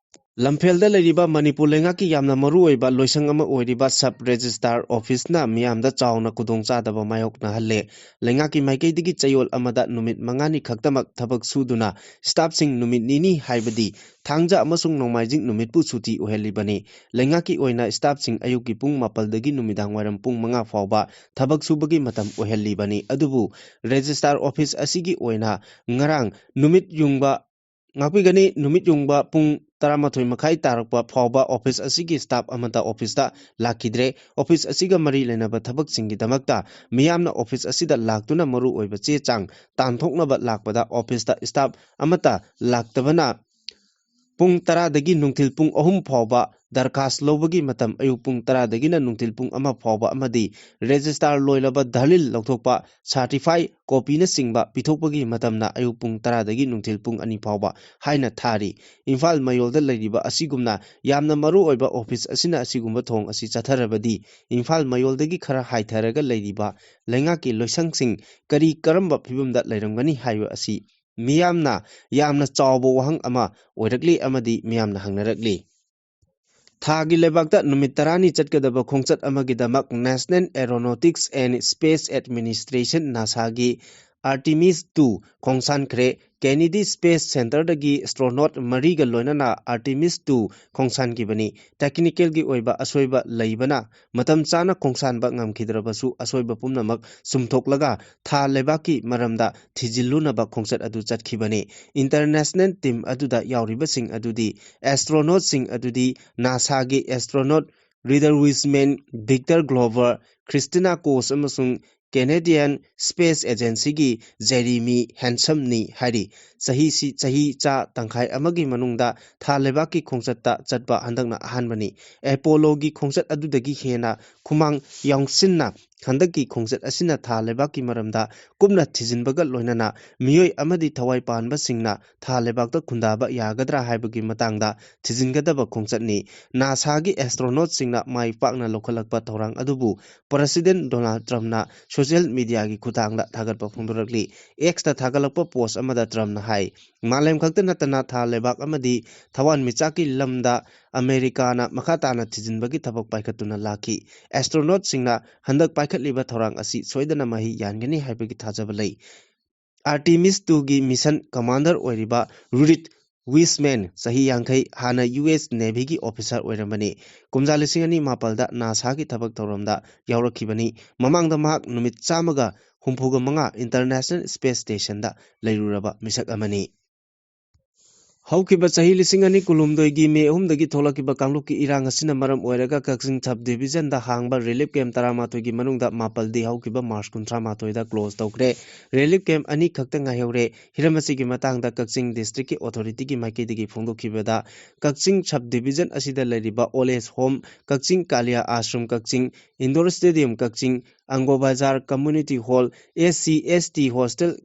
ꯂꯝꯐꯦꯜꯗ ꯂꯩꯔꯤꯕ ꯃꯅꯤꯄꯨꯔ ꯂꯩꯉꯥꯛꯀꯤ ꯌꯥꯝꯅ ꯃꯔꯨꯑꯣꯏꯕ ꯂꯣꯏꯁꯪ ꯑꯃ ꯑꯣꯏꯔꯤꯕ ꯁꯕ ꯔꯦꯖꯤꯁꯇꯥꯔ ꯑꯣꯐꯤꯁꯅ ꯃꯤꯌꯥꯝꯗ ꯆꯥꯎꯅ ꯈꯨꯗꯣꯡꯆꯥꯗꯕ ꯃꯥꯌꯣꯛꯅꯍꯜꯂꯦ꯫ ꯂꯩꯉꯥꯛꯀꯤ ꯃꯥꯏꯀꯩꯗꯒꯤ ꯆꯌꯣꯜ ꯑꯃꯗ ꯅꯨꯃꯤꯠ ꯃꯉꯥꯅꯤ ꯈꯛꯇꯃꯛ ꯊꯕꯛ ꯁꯨꯗꯨꯅ ꯁ꯭ꯇꯥꯐꯁꯤꯡ ꯅꯨꯃꯤꯠ ꯅꯤꯅꯤ, ꯍꯥꯏꯕꯗꯤ ꯊꯥꯡꯖ ꯑꯃꯁꯨꯡ ꯅꯣꯡꯃꯥꯏꯖꯤꯡ ꯅꯨꯃꯤꯠꯄꯨ ꯁꯨꯇꯤ ꯑꯣꯏꯍꯜꯂꯤꯕꯅꯤ꯫ ꯂꯩꯉꯥꯛꯀꯤ ꯑꯣꯏꯅ ꯁ꯭ꯇꯥꯐꯁꯤꯡ ꯑꯌꯨꯛꯀꯤ ꯄꯨꯡ ꯃꯥꯄꯜꯗꯒꯤ ꯅꯨꯃꯤꯗꯥꯡ ꯋꯥꯏꯔꯝ ꯄꯨꯡ ꯃꯉꯥ ꯐꯥꯎꯕ ꯊꯕꯛ ꯁꯨꯕꯒꯤ ꯃꯇꯝ ꯑꯣꯏꯍꯜꯂꯤꯕꯅꯤ꯫ ꯑꯗꯨꯕꯨ ꯔꯦꯖꯤꯁꯇꯥꯔ ꯑꯣꯐꯤꯁ ꯑꯁꯤꯒꯤ ꯑꯣꯏꯅ ꯉꯔꯥꯡ ꯅꯨꯃꯤꯠ ꯌꯨꯡꯕ ꯉꯥꯛꯄꯤꯒꯅꯤ꯫ ꯅꯨꯃꯤꯠ ꯌꯨꯡꯕ ꯄꯨꯡ ꯇꯔꯥꯃꯥꯊꯣꯏ ꯃꯈꯥꯏ ꯇꯥꯔꯛꯄ ꯐꯥꯎꯕ ꯑꯣꯐꯤꯁ ꯑꯁꯤꯒꯤ ꯁ꯭ꯇꯥꯐ ꯑꯃꯠꯇ ꯑꯣꯐꯤꯁꯇ ꯂꯥꯛꯈꯤꯗ꯭ꯔꯦ꯫ ꯑꯣꯐꯤꯁ ꯑꯁꯤꯒ ꯃꯔꯤ ꯂꯩꯅꯕ ꯊꯕꯛꯁꯤꯡꯒꯤꯗꯃꯛꯇ ꯃꯤꯌꯥꯝꯅ ꯑꯣꯐꯤꯁ ꯑꯁꯤꯗ ꯂꯥꯛꯇꯨꯅ ꯃꯔꯨ ꯑꯣꯏꯕ ꯆꯦ ꯆꯥꯡ ꯇꯥꯟꯊꯣꯛꯅꯕ ꯂꯥꯛꯄꯗ ꯑꯣꯐꯤꯁꯇ ꯁ꯭ꯇꯥꯐ ꯑꯃꯠꯇ ꯂꯥꯛꯇꯕꯅ ꯄꯨꯡ ꯇꯔꯥꯗꯒꯤ ꯅꯨꯡꯊꯤꯜ ꯄꯨꯡ ꯑꯍꯨꯝ ꯐꯥꯎꯕ ꯗꯔꯈꯥꯁ ꯂꯧꯕꯒꯤ ꯃꯇꯝ ꯑꯌꯨꯛ ꯄꯨꯡ ꯇꯔꯥꯗꯒꯤꯅ ꯅꯨꯡꯊꯤꯜ ꯄꯨꯡ ꯑꯃ ꯐꯥꯎꯕ ꯑꯃꯗꯤ ꯔꯦꯖꯤꯁꯇꯥꯔ ꯂꯣꯏꯂꯕ ꯗꯂꯤꯜ ꯂꯧꯊꯣꯛꯄ, ꯁꯥꯔꯇꯤꯐꯥꯏ ꯀꯣꯄꯤꯅꯆꯤꯡꯕ ꯄꯤꯊꯣꯛꯄꯒꯤ ꯃꯇꯝꯅ ꯑꯌꯨꯛ ꯄꯨꯡ ꯇꯔꯥꯗꯒꯤ ꯅꯨꯡꯊꯤꯜ ꯄꯨꯡ ꯑꯅꯤ ꯐꯥꯎꯕ ꯍꯥꯏꯅ ꯊꯥꯔꯤ꯫ ꯏꯝꯐꯥꯜ ꯃꯌꯣꯜꯗ ꯂꯩꯔꯤꯕ ꯑꯁꯤꯒꯨꯝꯅ ꯌꯥꯝꯅ ꯃꯔꯨ ꯑꯣꯏꯕ ꯑꯣꯐꯤꯁ ꯑꯁꯤꯅ ꯑꯁꯤꯒꯨꯝꯕ ꯊꯧꯑꯣꯡ ꯑꯁꯤ ꯆꯠꯊꯔꯕꯗꯤ ꯏꯝꯐꯥꯜ ꯃꯌꯣꯜꯗꯒꯤ ꯈꯔ ꯍꯥꯏꯊꯔꯒ ꯂꯩꯔꯤꯕ ꯂꯩꯉꯥꯛꯀꯤ ꯂꯣꯏꯁꯪꯁꯤꯡ ꯀꯔꯤ ꯀꯔꯝꯕ ꯐꯤꯕꯝꯗ ꯂꯩꯔꯝꯒꯅꯤ ꯍꯥꯏꯕ ꯑꯁꯤ ꯃꯤꯌꯥꯝꯅ ꯌꯥꯝꯅ ꯆꯥꯎꯕ ꯋꯥꯍꯪ ꯑꯃ ꯑꯣꯏꯔꯛꯂꯤ ꯑꯃꯗꯤ ꯃꯤꯌꯥꯝꯅ ꯍꯪꯅꯔꯛꯂꯤ꯫ ꯊꯥꯒꯤ ꯂꯩꯕꯥꯛꯇ ꯅꯨꯃꯤꯠ ꯇꯔꯥꯅꯤ ꯆꯠꯀꯗꯕ ꯈꯣꯡꯆꯠ ꯑꯃꯒꯤꯗꯃꯛ National Aeronautics and Space Administration, ꯅꯥꯁꯥꯒꯤ Artemis two ꯈꯣꯡꯁꯥꯟꯈ꯭ꯔꯦ꯫ ꯀꯦꯅꯦꯗꯤ ꯁ꯭ꯄꯦꯁ ꯁꯦꯟꯇꯔꯗꯒꯤ ꯑꯦꯁꯇ꯭ꯔꯣꯅꯣꯠ ꯃꯔꯤꯒ ꯂꯣꯏꯅꯅ Artemis two ꯈꯣꯡꯁꯥꯟꯈꯤꯕꯅꯤ꯫ ꯇꯦꯛꯅꯤꯀꯦꯜꯒꯤ ꯑꯣꯏꯕ ꯑꯁꯣꯏꯕ ꯂꯩꯕꯅ ꯃꯇꯝ ꯆꯥꯅ ꯈꯣꯡꯁꯥꯟꯕ ꯉꯝꯈꯤꯗ꯭ꯔꯕꯁꯨ, ꯑꯁꯣꯏꯕ ꯄꯨꯝꯅꯃꯛ ꯆꯨꯝꯊꯣꯛꯂꯒ ꯊꯥ ꯂꯩꯕꯥꯛꯀꯤ ꯃꯔꯝꯗ ꯊꯤꯖꯤꯜꯂꯨꯅꯕ ꯈꯣꯡꯆꯠ ꯑꯗꯨ ꯆꯠꯈꯤꯕꯅꯤ꯫ ꯏꯟꯇꯔꯅꯦꯁꯅꯦꯜ ꯇꯤꯝ ꯑꯗꯨꯗ ꯌꯥꯎꯔꯤꯕꯁꯤꯡ ꯑꯗꯨꯗꯤ ꯑꯦꯁꯇ꯭ꯔꯣꯅꯣꯠꯁꯤꯡ ꯑꯗꯨꯗꯤ ꯅꯥꯁꯥꯒꯤ ꯑꯦꯁꯇ꯭ꯔꯣꯅꯣꯠ ꯔꯤꯗꯔ ꯋꯤꯁꯃꯦꯟ, ꯚꯤꯛꯇꯔ ꯒ꯭ꯂꯣꯕꯔ, ꯈ꯭ꯔꯤꯁꯇꯤꯅꯥ ꯀꯣꯁ ꯑꯃꯁꯨꯡ ꯀꯦꯅꯦꯗꯤꯌꯟ ꯁ꯭ꯄꯦꯁ ꯑꯦꯖꯦꯟꯁꯤꯒꯤ ꯖꯦꯔꯤꯃꯤ ꯍꯦꯟꯁꯝꯅꯤ ꯍꯥꯏꯔꯤ꯫ ꯆꯍꯤꯁꯤ, ꯆꯍꯤ ꯆꯥ ꯇꯪꯈꯥꯏ ꯑꯃꯒꯤ ꯃꯅꯨꯡꯗ ꯊꯥ ꯂꯩꯕꯥꯛꯀꯤ ꯈꯣꯡꯆꯠꯇ ꯆꯠꯄ ꯍꯟꯗꯛꯅ ꯑꯍꯥꯟꯕꯅꯤ꯫ ꯑꯦꯄꯣꯂꯣꯒꯤ ꯈꯣꯡꯆꯠ ꯑꯗꯨꯗꯒꯤ ꯍꯦꯟꯅ ꯈꯨꯃꯥꯡ ꯌꯥꯎꯁꯤꯟꯅ ꯍꯟꯗꯛꯀꯤ ꯈꯣꯡꯆꯠ ꯑꯁꯤꯅ ꯊꯥ ꯂꯩꯕꯥꯛꯀꯤ ꯃꯔꯝꯗ ꯀꯨꯞꯅ ꯊꯤꯖꯤꯟꯕꯒ ꯂꯣꯏꯅꯅ ꯃꯤꯑꯣꯏ ꯑꯃꯗꯤ ꯊꯋꯥꯏ ꯄꯥꯟꯕꯁꯤꯡꯅ ꯊꯥ ꯂꯩꯕꯥꯛꯇ ꯈꯨꯟꯗꯥꯕ ꯌꯥꯒꯗ꯭ꯔꯥ ꯍꯥꯏꯕꯒꯤ ꯃꯇꯥꯡꯗ ꯊꯤꯖꯤꯟꯒꯗꯕ ꯈꯣꯡꯆꯠꯅꯤ꯫ ꯅꯥꯁꯥꯒꯤ ꯑꯦꯁꯇ꯭ꯔꯣꯅꯣꯠꯁꯤꯡꯅ ꯃꯥꯏ ꯄꯥꯛꯅ ꯂꯧꯈꯠꯂꯛꯄ ꯊꯧꯔꯥꯡ ꯑꯗꯨꯕꯨ ꯄ꯭ꯔꯁꯤꯗꯦꯟ ꯗꯣꯅꯥꯜꯗ ꯇ꯭ꯔꯝꯞꯅ ꯁꯣꯁꯤꯌꯦꯜ ꯃꯤꯗꯤꯌꯥꯒꯤ ꯈꯨꯠꯊꯥꯡꯗ ꯊꯥꯒꯠꯄ ꯐꯣꯡꯗꯣꯔꯛꯂꯤ꯫ ꯑꯦꯛꯁꯇ ꯊꯥꯒꯠꯂꯛꯄ ꯄꯣꯁ ꯑꯃꯗ ꯇ꯭ꯔꯝꯞꯅ ꯍꯥꯏ, ꯃꯥꯂꯦꯝ ꯈꯛꯇ ꯅꯠꯇꯅ ꯊꯥ ꯂꯩꯕꯥꯛ ꯑꯃꯗꯤ ꯊꯋꯥꯟꯃꯤꯆꯥꯛꯀꯤ ꯂꯝꯗ ꯑꯃꯦꯔꯤꯀꯥꯅ ꯃꯈꯥ ꯇꯥꯅ ꯊꯤꯖꯤꯟꯕꯒꯤ ꯊꯕꯛ ꯄꯥꯏꯈꯠꯇꯨꯅ ꯂꯥꯛꯈꯤ꯫ ꯑꯦꯁꯇ꯭ꯔꯣꯅꯣꯠꯁꯤꯡꯅ ꯍꯟꯗꯛ ꯄꯥꯏꯈꯠꯂꯤꯕ ꯊꯧꯔꯥꯡ ꯑꯁꯤ ꯁꯣꯏꯗꯅ ꯃꯍꯩ ꯌꯥꯟꯒꯅꯤ ꯍꯥꯏꯕꯒꯤ ꯊꯥꯖꯕ ꯂꯩ꯫ ꯑꯥꯔꯇꯤꯃꯤꯁ ꯇꯨꯒꯤ ꯃꯤꯁꯟ ꯀꯃꯥꯟꯗꯔ ꯑꯣꯏꯔꯤꯕ ꯔꯨꯗꯤꯠ ꯋꯤꯁꯃꯦꯟ, ꯆꯍꯤ ꯌꯥꯡꯈꯩ, ꯍꯥꯟꯅ ꯌꯨ ꯑꯦꯁ ꯅꯦꯚꯤꯒꯤ ꯑꯣꯐꯤꯁꯥꯔ ꯑꯣꯏꯔꯝꯕꯅꯤ꯫ ꯀꯨꯝꯖꯥ ꯂꯤꯁꯤꯡ ꯑꯅꯤ ꯃꯥꯄꯜꯗ ꯅꯥꯁꯥꯒꯤ ꯊꯕꯛ ꯊꯧꯔꯝꯗ ꯌꯥꯎꯔꯛꯈꯤꯕꯅꯤ꯫ ꯃꯃꯥꯡꯗ ꯃꯍꯥꯛ ꯅꯨꯃꯤꯠ ꯆꯥꯝꯃꯒ ꯍꯨꯝꯐꯨꯒ ꯃꯉꯥ ꯏꯟꯇꯔꯅꯦꯁꯅꯦꯜ ꯁ꯭ꯄꯦꯁ ꯁ꯭ꯇꯦꯁꯟꯗ ꯂꯩꯔꯨꯔꯕ ꯃꯤꯁꯛ ꯑꯃꯅꯤ꯫ ꯍꯧꯈꯤꯕ ꯆꯍꯤ ꯂꯤꯁꯤꯡ ꯑꯅꯤ ꯀꯨꯟꯍꯨꯝꯗꯣꯏꯒꯤ ꯃꯦ ꯑꯍꯨꯝꯗꯒꯤ ꯊꯣꯛꯂꯛꯈꯤꯕ ꯀꯥꯡꯂꯨꯞꯀꯤ ꯏꯔꯥꯡ ꯑꯁꯤꯅ ꯃꯔꯝ ꯑꯣꯏꯔꯒ ꯀꯛꯆꯤꯡ ꯁꯕ ꯗꯤꯕꯤꯖꯟꯗ ꯍꯥꯡꯕ ꯔꯤꯂꯤꯐ ꯀꯦꯝꯞ ꯇꯔꯥꯃꯥꯊꯣꯏꯒꯤ ꯃꯅꯨꯡꯗ ꯃꯥꯄꯜꯗꯤ ꯍꯧꯈꯤꯕ ꯃꯥꯔꯆ ꯀꯨꯟꯊ꯭ꯔꯥ ꯃꯥꯊꯣꯏꯗ ꯀ꯭ꯂꯣꯖ ꯇꯧꯈ꯭ꯔꯦ꯫ ꯔꯤꯂꯤꯐ ꯀꯦꯝꯞ ꯑꯅꯤ ꯈꯛꯇ ꯉꯥꯏꯍꯧꯔꯦ꯫ ꯍꯤꯔꯝ ꯑꯁꯤꯒꯤ ꯃꯇꯥꯡꯗ ꯀꯛꯆꯤꯡ ꯗꯤꯁꯇ꯭ꯔꯤꯛꯀꯤ ꯑꯣꯊꯣꯔꯤꯇꯤꯒꯤ ꯃꯥꯏꯀꯩꯗꯒꯤ ꯐꯣꯡꯗꯣꯛꯈꯤꯕꯗ, ꯀꯛꯆꯤꯡ ꯁꯕ ꯗꯤꯕꯤꯖꯟ ꯑꯁꯤꯗ ꯂꯩꯔꯤꯕ all age home, Kakching Kalia Ashram Kakching, indoor stadium Kakching, Ango Bazar community hall, S C S T hostel,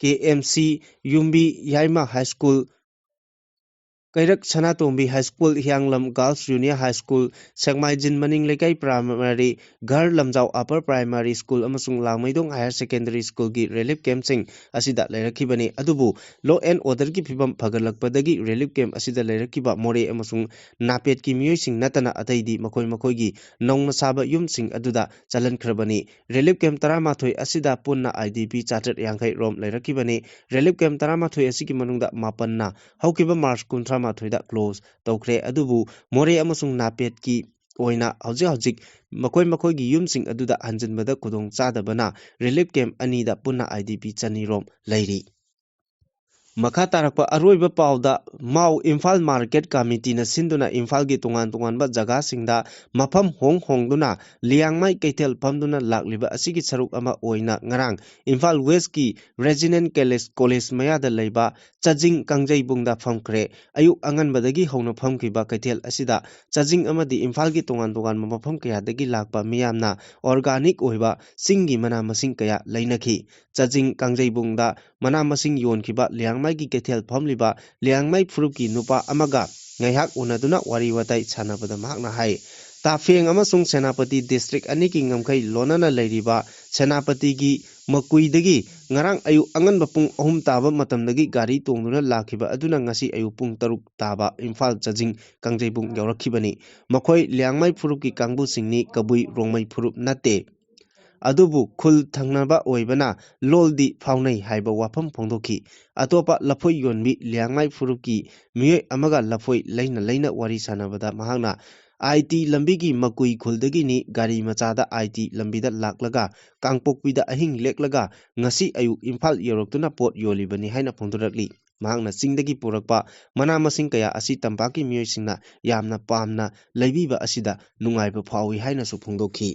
K M C, Yumbi Yaima high school, Keirak Sanatombi high school, Hiyanglam girls junior high school, Sekmaijin Maning Leikai primary, Ghar Lamjao upper primary school ꯑꯃꯁꯨꯡ ꯂꯥꯡꯃꯩꯗꯣꯡ ꯍꯥꯌꯔ ꯁꯦꯀꯦꯟꯗꯔꯤ ꯁ꯭ꯀꯨꯜꯒꯤ ꯔꯤꯂꯤꯐ ꯀꯦꯝꯞꯁꯤꯡ ꯑꯁꯤꯗ ꯂꯩꯔꯛꯈꯤꯕꯅꯤ꯫ ꯑꯗꯨꯕꯨ ꯂꯣ ꯑꯦꯟ ꯑꯣꯔꯗꯔꯒꯤ ꯐꯤꯕꯝ ꯐꯒꯠꯂꯛꯄꯗꯒꯤ ꯔꯤꯂꯤꯐ ꯀꯦꯝꯞ ꯑꯁꯤꯗ ꯂꯩꯔꯛꯈꯤꯕ ꯃꯣꯔꯦ ꯑꯃꯁꯨꯡ ꯅꯥꯄꯦꯠꯀꯤ ꯃꯤꯑꯣꯏꯁꯤꯡ ꯅꯠꯇꯅ ꯑꯇꯩꯗꯤ ꯃꯈꯣꯏ ꯃꯈꯣꯏꯒꯤ ꯅꯧꯅ ꯁꯥꯕ ꯌꯨꯝꯁꯤꯡ ꯑꯗꯨꯗ ꯆꯜꯍꯟꯈ꯭ꯔꯕꯅꯤ꯫ ꯔꯤꯂꯤꯐ ꯀꯦꯝꯞ ꯇꯔꯥꯃꯥꯊꯣꯏ ꯑꯁꯤꯗ ꯄꯨꯟꯅ ꯑꯥꯏ ꯗꯤ ꯄꯤ ꯆꯥꯇ꯭ꯔꯦꯠ ꯌꯥꯡꯈꯩ ꯔꯣꯝ ꯂꯩꯔꯛꯈꯤꯕꯅꯤ꯫ ꯔꯤꯂꯤꯐ ꯀꯦꯝꯞ ꯇꯔꯥꯃꯥꯊꯣꯏ ꯑꯁꯤꯒꯤ ꯃꯅꯨꯡꯗ ꯃꯥꯄꯟꯅ ꯍꯧꯈꯤꯕ ꯃꯥꯔꯆ ꯀꯨꯟꯊ꯭ꯔꯥ ꯃꯥꯊꯣꯏꯗ ꯀ꯭ꯂꯣꯖ ꯇꯧꯈ꯭ꯔꯦ꯫ ꯑꯗꯨꯕꯨ ꯃꯣꯔꯦ ꯑꯃꯁꯨꯡ ꯅꯥꯄꯦꯠꯀꯤ ꯑꯣꯏꯅ ꯍꯧꯖꯤꯛ ꯍꯧꯖꯤꯛ ꯃꯈꯣꯏ ꯃꯈꯣꯏꯒꯤ ꯌꯨꯝꯁꯤꯡ ꯑꯗꯨꯗ ꯍꯟꯖꯤꯟꯕꯗ ꯈꯨꯗꯣꯡ ꯆꯥꯗꯕꯅ ꯔꯤꯂꯤꯐ ꯀꯦꯝꯞ ꯑꯅꯤꯗ ꯄꯨꯟꯅ ꯑꯥꯏ ꯗꯤ ꯄꯤ ꯆꯅꯤ ꯔꯣꯝ ꯂꯩꯔꯤ꯫ ꯃꯈꯥ ꯇꯥꯔꯛꯄ ꯑꯔꯣꯏꯕ ꯄꯥꯎꯗ, ꯃꯥꯎ ꯏꯝꯐꯥꯜ ꯃꯥꯔꯀꯦꯠ ꯀꯃꯤꯇꯤꯅ ꯁꯤꯟꯗꯨꯅ ꯏꯝꯐꯥꯜꯒꯤ ꯇꯣꯉꯥꯟ ꯇꯣꯉꯥꯟꯕ ꯖꯒꯥꯁꯤꯡꯗ ꯃꯐꯝ ꯍꯣꯡ ꯍꯣꯡꯗꯨꯅ ꯂꯤꯌꯥꯡꯃꯩ ꯀꯩꯊꯦꯜ ꯐꯝꯗꯨꯅ ꯂꯥꯛꯂꯤꯕ ꯑꯁꯤꯒꯤ ꯁꯔꯨꯛ ꯑꯃ ꯑꯣꯏꯅ ꯉꯔꯥꯡ ꯏꯝꯐꯥꯜ ꯋꯦꯁꯀꯤ ꯔꯦꯖꯤꯗꯦꯟ ꯀꯦꯂꯦꯖ ꯀꯣꯂꯦꯖ ꯃꯌꯥꯗ ꯂꯩꯕ ꯆꯥꯖꯤꯡ ꯀꯥꯡꯖꯩꯕꯨꯡꯗ ꯐꯝꯈ꯭ꯔꯦ꯫ ꯑꯌꯨꯛ ꯑꯉꯟꯕꯗꯒꯤ ꯍꯧꯅ ꯐꯝꯈꯤꯕ ꯀꯩꯊꯦꯜ ꯑꯁꯤꯗ ꯆꯥꯖꯤꯡ ꯑꯃꯗꯤ ꯏꯝꯐꯥꯜꯒꯤ ꯇꯣꯉꯥꯟ ꯇꯣꯉꯥꯟꯕ ꯃꯐꯝ ꯀꯌꯥꯗꯒꯤ ꯂꯥꯛꯄ ꯃꯤꯌꯥꯝꯅ ꯑꯣꯔꯒꯥꯅꯤꯛ ꯑꯣꯏꯕ ꯆꯤꯡꯒꯤ ꯃꯅꯥ ꯃꯁꯤꯡ ꯀꯌꯥ ꯂꯩꯅꯈꯤ꯫ ꯆꯥꯖꯤꯡ ꯀꯥꯡꯖꯩꯕꯨꯡꯗ ꯃꯅꯥ ꯃꯁꯤꯡ ꯌꯣꯟꯈꯤꯕ ꯂꯤꯌꯥꯡꯃꯩꯒꯤ ꯀꯩꯊꯦꯜ ꯐꯝꯂꯤꯕ ꯂꯤꯌꯥꯡꯃꯩ ꯐꯨꯔꯨꯞꯀꯤ ꯅꯨꯄꯥ ꯑꯃꯒ ꯉꯥꯏꯍꯥꯛ ꯎꯅꯗꯨꯅ ꯋꯥꯔꯤ ꯋꯥꯇꯥꯏ ꯁꯥꯟꯅꯕꯗ ꯃꯍꯥꯛꯅ ꯍꯥꯏ, ꯇꯥꯐꯦꯡ ꯑꯃꯁꯨꯡ ꯁꯦꯅꯥꯄꯇꯤ ꯗꯤꯁꯇ꯭ꯔꯤꯛ ꯑꯅꯤꯒꯤ ꯉꯝꯈꯩ ꯂꯣꯟꯅꯅ ꯂꯩꯔꯤꯕ ꯁꯦꯅꯥꯄꯇꯤꯒꯤ ꯃꯀꯨꯏꯗꯒꯤ ꯉꯔꯥꯡ ꯑꯌꯨꯛ ꯑꯉꯟꯕ ꯄꯨꯡ ꯑꯍꯨꯝ ꯇꯥꯕ ꯃꯇꯝꯗꯒꯤ ꯒꯥꯔꯤ ꯇꯣꯡꯗꯨꯅ ꯂꯥꯛꯈꯤꯕ ꯑꯗꯨꯅ ꯉꯁꯤ ꯑꯌꯨꯛ ꯄꯨꯡ ꯇꯔꯨꯛ ꯇꯥꯕ ꯏꯝꯐꯥꯜ ꯆꯥꯖꯤꯡ ꯀꯥꯡꯖꯩꯕꯨꯡ ꯌꯧꯔꯛꯈꯤꯕꯅꯤ꯫ ꯃꯈꯣꯏ ꯂꯤꯌꯥꯡꯃꯩ ꯐꯨꯔꯨꯞꯀꯤ ꯀꯥꯡꯕꯨꯁꯤꯡꯅꯤ, ꯀꯕꯨꯏ ꯔꯣꯡꯃꯩ ꯐꯨꯔꯨꯞ ꯅꯠꯇꯦ꯫ ꯑꯗꯨꯕꯨ ꯈꯨꯜ ꯊꯪꯅꯕ ꯑꯣꯏꯕꯅ ꯂꯣꯜꯗꯤ ꯐꯥꯎꯅꯩ ꯍꯥꯏꯕ ꯋꯥꯐꯝ ꯐꯣꯡꯗꯣꯛꯈꯤ꯫ ꯑꯇꯣꯞꯄ ꯂꯐꯣꯏ ꯌꯣꯟꯕꯤ ꯂꯤꯌꯥꯡꯃꯩ ꯐꯨꯔꯨꯞꯀꯤ ꯃꯤꯑꯣꯏ ꯑꯃꯒ ꯂꯐꯣꯏ ꯂꯩꯅ ꯂꯩꯅ ꯋꯥꯔꯤ ꯁꯥꯟꯅꯕꯗ ꯃꯍꯥꯛꯅ ꯑꯥꯏ ꯇꯤ ꯂꯝꯕꯤꯒꯤ ꯃꯀꯨꯏ ꯈꯨꯜꯗꯒꯤꯅꯤ, ꯒꯥꯔꯤ ꯃꯆꯥꯗ ꯑꯥꯏ ꯇꯤ ꯂꯝꯕꯤꯗ ꯂꯥꯛꯂꯒ ꯀꯥꯡꯄꯣꯛꯄꯤꯗ ꯑꯍꯤꯡ ꯂꯦꯛꯂꯒ ꯉꯁꯤ ꯑꯌꯨꯛ ꯏꯝꯐꯥꯜ ꯌꯧꯔꯛꯇꯨꯅ ꯄꯣꯠ ꯌꯣꯜꯂꯤꯕꯅꯤ ꯍꯥꯏꯅ ꯐꯣꯡꯗꯣꯔꯛꯂꯤ꯫ ꯃꯍꯥꯛꯅ ꯆꯤꯡꯗꯒꯤ ꯄꯨꯔꯛꯄ ꯃꯅꯥ ꯃꯁꯤꯡ ꯀꯌꯥ ꯑꯁꯤ ꯇꯝꯄꯥꯛꯀꯤ ꯃꯤꯑꯣꯏꯁꯤꯡꯅ ꯌꯥꯝꯅ ꯄꯥꯝꯅ ꯂꯩꯕꯤꯕ ꯑꯁꯤꯗ ꯅꯨꯡꯉꯥꯏꯕ ꯐꯥꯎꯏ ꯍꯥꯏꯅꯁꯨ ꯐꯣꯡꯗꯣꯛꯈꯤ꯫